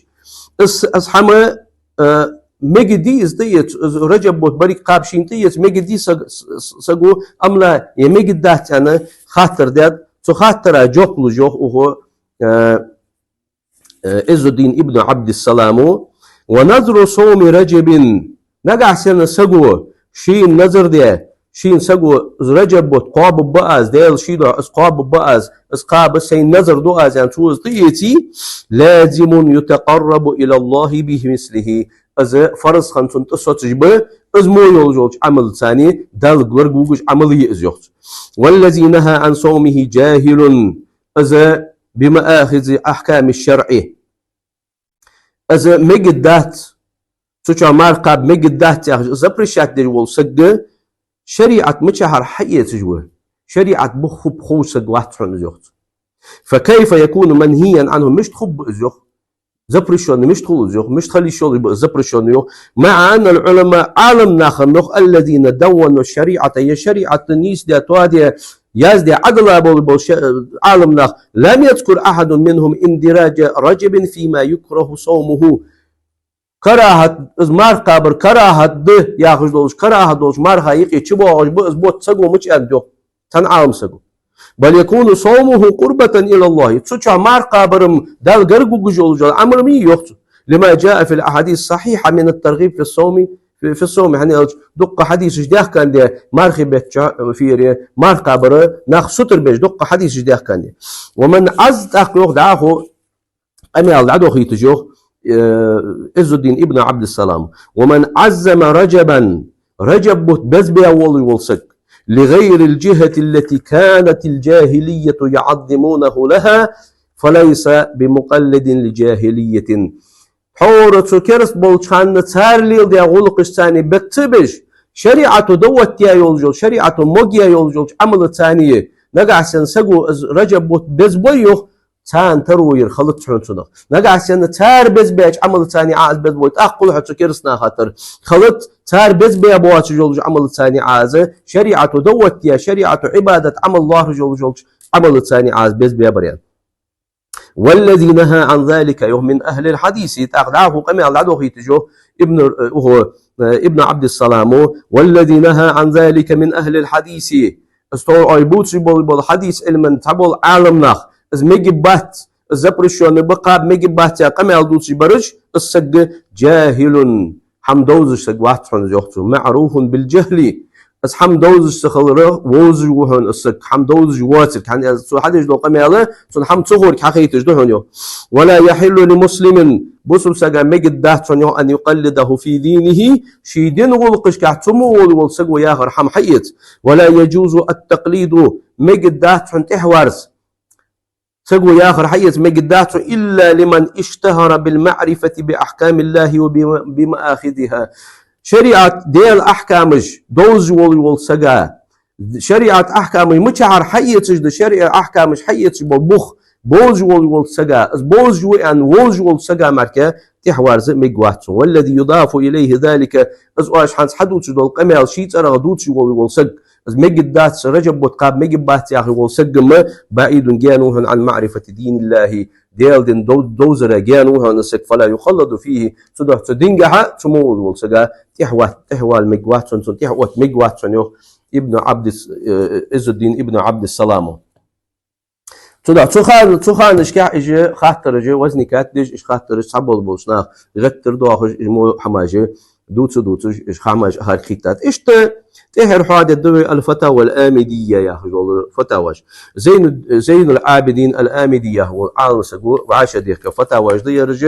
из, из хӀама, э, мегаргдий из тӀаэца, из Раджаб бутт берригаш кхаба шийна тӀаэца мегаргдий саг-, с-, с-, саго, амма ла, е мегаргдац аьнна хаттар даьд. Цу хаттара жоп луш йоах укхо, э, э, Ӏиззуддин ибн Ӏабдиссаламо: «ونذر صوم رجب». Нагахьа санна саго шийна назар даь, шийна саго из Раджаб бутт кхоабаргба аз, Даьла ший духьа из кхоабаргба аз, из кхаба сайна назар ду аз аьнна, цо из тӀаэций, «لازم يتقرب إلى الله بمثله». Из фарз хинна цунна тӀасоцаш ба, из мо йолаш йолча Ӏамалаца, Далла гарга вугаш Ӏамал я из, йоах цо. «والذي نهى عن صومه جاهل». Из «بمآخذ أحكام الشرع». Из мегаргдац, цу чу марха кхаба мегаргдац яхаш, запрещать деш вола саг шариӀат мичахьара хьаэцаш ва. ШариӀат бух хӀама ховш саг вац хьона из, йоах цо. «فكيف يكون منهيا عنه», мишта хургба из, йоах. Запрещённый мишта хул из, йоах. Мишта хила йиш йолаш ба из запрещённый, йоах. «مع أن العلماء», Ӏаламнах, йоах, «الذين دونوا الشريعة», е шариӀат нийсдаь, тоадаь, яздаь, Ӏадала болаш бола ша-, Ӏаламнах, «لم يذكر أحد منهم اندراج رجب فيما يكره صومه». КарахӀат, из марха кхабар карахӀат да яхаш долаш, карахӀат долаш марха юкъе чубоагӀаш ба из бутт саго мича аьннад, йоах, цхьан Ӏаламсаго. «بل يكون صومه قربة إلى الله». Цу чу марха кхабар-м Далла гарга вугаш йолаш йола Ӏамал ма йий, йоах цо. «لما جاء في الأحاديث الصحيحة من الترغيب في الصوم، في، في الصوم», хӀана аьлча дуккха хьадисаш даьхкад мархий бетта чу, э, фере, марха кхабар нах сутара беш дуккха хьадисаш даьхкад. «ومن عزم», тӀаккха йоах дӀахо къамаьл дӀадохийташ йоах, э, Ӏиззуддин ибн Ӏабдиссалам: «ومن عزم رجبا», Раджаб бутт безбаь волаш вола саг, «لغير الجهة التي كانت الجاهلية يعظمونه لها، فليس بمقلد لجاهلية». Тхьовра цу кераста болча хана цар леладаь гӀулакхашца бетта ца беш, шариӀато даӀват даь йолаш йолча, шариӀато могаь йолаш йолча Ӏамалаца, нагахьа санна саго из Раджаб бутт безбой, йоах, царна таро яр хилац хьона цунах. Нагахьа санна цар безбаьча Ӏамалаца Ӏа из безбой, тӀаккха хул хьо цу кераста наха тара. Хилац, цар безбаь боацаш йолча Ӏамалаца Ӏа из, шариӀато даӀват даь, шариӀато Ӏибадат, Ӏамал лоархӀаш йолаш йолча Ӏамалаца Ӏа из безбаь бар аьнна. «والذي نهى عن ذلك», йоах, «من أهل الحديث». ТӀаккха дӀахо къамаьл дӀадохийташ йоах Ибн, э, укхо, э, Ибн Ӏабдиссаламо: «والذي نهى عن ذلك من أهل الحديث». Из тхьовра бувцаш бола, бола хьадис Ӏилман цхьабола Ӏаламнах, из мегаргбац, из запрещённый ба, кхаба мегаргбац яха къамаьл дувцаш бараш, из саг «جاهل», хӀама довзаш саг вац хьона из, йоах цо, «معروف بالجهل». Из хӀама довзаш ца хилара вовзаш ва хьона из саг, хӀама довзаш воацилга, хӀана аьлча цо хьадеш дола къамаьл цунна хӀама ца хург хьахайташ да хьона, йоах. «ولا يحل لمسلم», бусалба сага мегаргдац хьона, йоах, «أن يقلده في دينه», ший дина гӀулакхашка цу мо волаш вола саго яхар хӀама хьаэца. «ولا يجوز التقليد», мегаргдац хьона тӀехьаварза. Саго яхар хьаэца мегаргдац хьона, «إلا لمن اشتهر بالمعرفة بأحكام الله وبم-، بمآخذها». ШариӀат, Даьла ахькамаш довзаш волаш вола сага, шариӀат ахькамаш мичахьара хьаэцаш да, шариӀат ахькамаш хьаэцаш бола бух бовзаш волаш вола сага, из бовзаш ва аьнна вовзаш волча сага мара тӀехьаварза мегаргвац хьона. «والذي يضاف إليه ذلك», из оаш хӀанз хьадувцаш дола къамаьл ший цӀерагӀа дувцаш волаш вола саг, из мегаргдац, Раджаб бутт кхаба мегаргбац яхаш вола саг-м, «بعيد», гаьна ва хьона, «عن معرفة دين الله», Даьла дин дов-, довзара гаьна ва хьона из саг, «فلا يقلد فيه», цудухьа цу дингахьа цу мо волаш вола сага тӀехьават-, тӀехьавала мегаргвац хьона, цунна тӀехьаотта мегаргвац хьона, йоах Ибн Ӏабдис-, э, Ӏиззуддин ибн Ӏабдиссаламо. Цудухьа цу хана, цу ханашка уж хаттараш возникать деш, уж хаттараш цхьабола болча наха гӀеттара доахаш, уж мо хӀамаш дувца-дувцаш, уж хӀамаш хьархийтад. Иштта тӀехьара хьоадергда вай «الفتاوى الآمدية» яхаш йола фатаваш. Зайну-, Зайнул Ӏабидин ал-Амиди яхаш вола Ӏаламсаго вӀашагӀдехка фатаваш да ераш.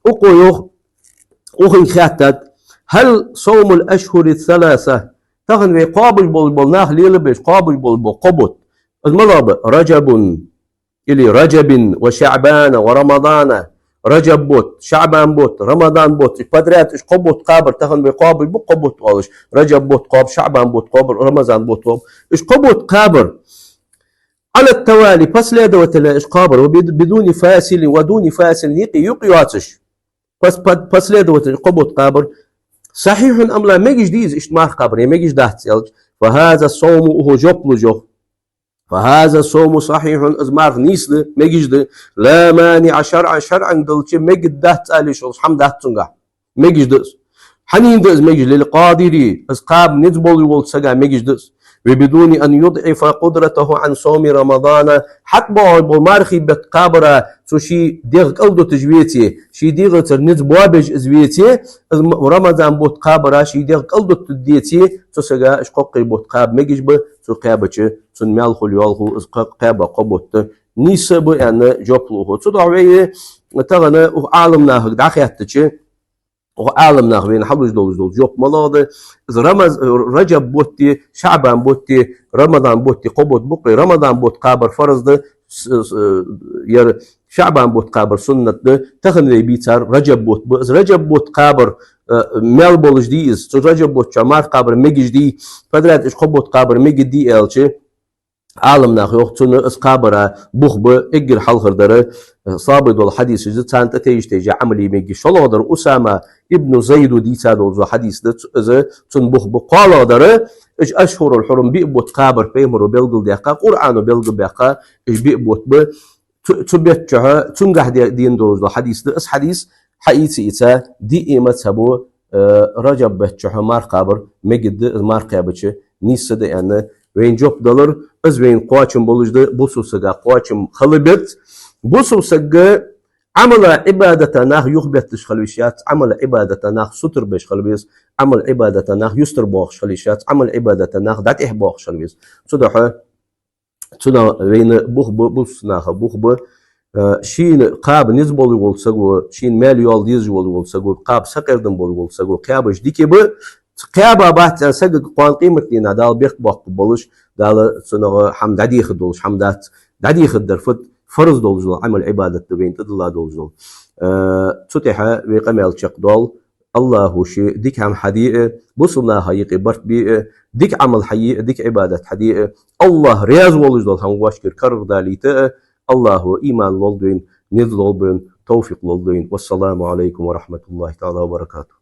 Укхо йоах, укхунга хаьттад: «هل صوم الأشهر الثلاثة», тахан вай кхоабаш бола, бола нах лелабеш, кхоабаш бола, бола кхо бутт, из малагӀа ба? «رجب», или «رجب وشعبان ورمضان», Раджаб бутт, ШаӀбан бутт, Рамадан бутт, уж подряд, уж кхо бутт кхабар, тахан вай кхоабаш ба кхо бутт оалаш, Раджаб бутт кхоаб, ШаӀбан бутт кхоабар, Рамазан бутт кхоаб, уж кхо бутт кхабар. «على التوالي», последовательно уж кхабар, «وبد-، بدون فاصل», ودون فاصل, юкъе, юкъе йоацаш. Пос-, по-, последовательно кхо бутт кхабар. «صحيح أم لا», мегаш дий из иштта марха кхабар, е мегаш дац аьлча, «فهذا الصوم», укхо жоп луш йоах. «فهذا الصوم صحيح», из марха нийса да, мегаш да. «لا مانع شرعا», шарӀанга далча мегаргдац ала йиш йолаш хӀама дац цунгахь. Мегаш да из. Хьанна да из мегаш? للقادر, из кхаба низ болаш волча сага мегаш да из. وبدون أن يضعف قدرته عن صوم رمضان, хьатӀабоагӀаш бола мархий бетта кхабара цо ший дегӀ кӀалдуташ веце, ший дегӀацара низ боабеш из веце, из м-, Рамадан бутт кхабара ший дегӀ кӀалдуташ деце, цу сага уж кхоккхе бутт кхаба мегаш ба, цо кхаьбача цунна маьл хул, йоал хул, из кха-, кхаьба кхо бутт нийса ба аьнна жоп лу укхо. Цудухьа вай тахан укх Ӏаламнахага дӀахаьттача, укх Ӏаламнаха вайна хьалуш долаш дола жоп малагӀа да? Из Рамаз-, Раджаб бутти, ШаӀбан бутти, Рамадан бутти кхо бутт ба-кх, Рамадан бутт кхабар фарз да, с-, с-, ер ШаӀбан бутт кхабар суннат да, тахан вай бийцар Раджаб бутт ба. Из Раджаб бутт кхабар, э, маьл болаш дий из, цу Раджаб бутта чу марха кхабар мегаш дий, подряд уж кхо бутт кхабар мегаш дий аьлча, Ӏаламнаха йоах, цунна из кхабара бух ба, эггара хьалхардар, э, сабий дола хьадисаш да, царна тӀатайжа-тайжа Ӏамал е мегаргья. ШоллагӀдар Усама ибн Зайда дийца долаш дола хьадис да, цу-, из цунна бух ба. КхоалагӀдар, уж ашхӀурул хьурум, биъ бутт кхабар Пайхамаро белгалдаьккха, Къуръано белгалбаьккха, уж биъ бутт ба. Цу, цу бетта чухь цунгахьа де-, дена долаш дола хьадис да. Из хьадис хьаийца-ийца диъе мазхӀабо, э, Раджаб бетта чухь марха кхабар мегаш да, из марха кхаьбача нийса да аьнна, вайна жоп далар. Из вайна кхоачам болаш да, бусалба сага кхоачам хила беза. Бусалба саг Ӏамала, Ӏибадата нах юхабетташ хила везаш яц, Ӏамала, Ӏибадата нах сутара беш хила веза, Ӏамала, Ӏибадата нах юстара боахаш хила йиш яц, Ӏамала, Ӏибадата нах дӀатӀехьа боахаш хила веза. Цудухьа цунах вайна бух ба, бусалба наха бух ба, э, шийна кхаба низ болаш волча саго, шийна маьл йоал дезаш волаш волча саго, кхаба сакъердам болаш волча саго кхаьбача дика ба. Кхаьба бац аьнна сагага кхоана къематдийнахьа Дала бехк боаккхаргболаш, Дала цунах хӀама дӀадехаргдолаш хӀама дац. ДӀадехаргдар фу да? Фарз долаш дола Ӏамал-Ӏибадат да вайна тӀадилла долаш дола. Э, цу тӀехьа вай къамаьл чакхдоал. АллахӀа ший дика хӀама хьаде а, бусалба наха юкъе барт бе а, дика Ӏамал хьае а, дика Ӏибадат хьаде а, АллахӀ раьза волаш дола хӀама вайшкара карагӀдалийта а, АллахӀа иман лолда вайна, низ лолда вайна, товфикъ лолда вайна. والسلام عليكم ورحمة الله تعالى وبركاته.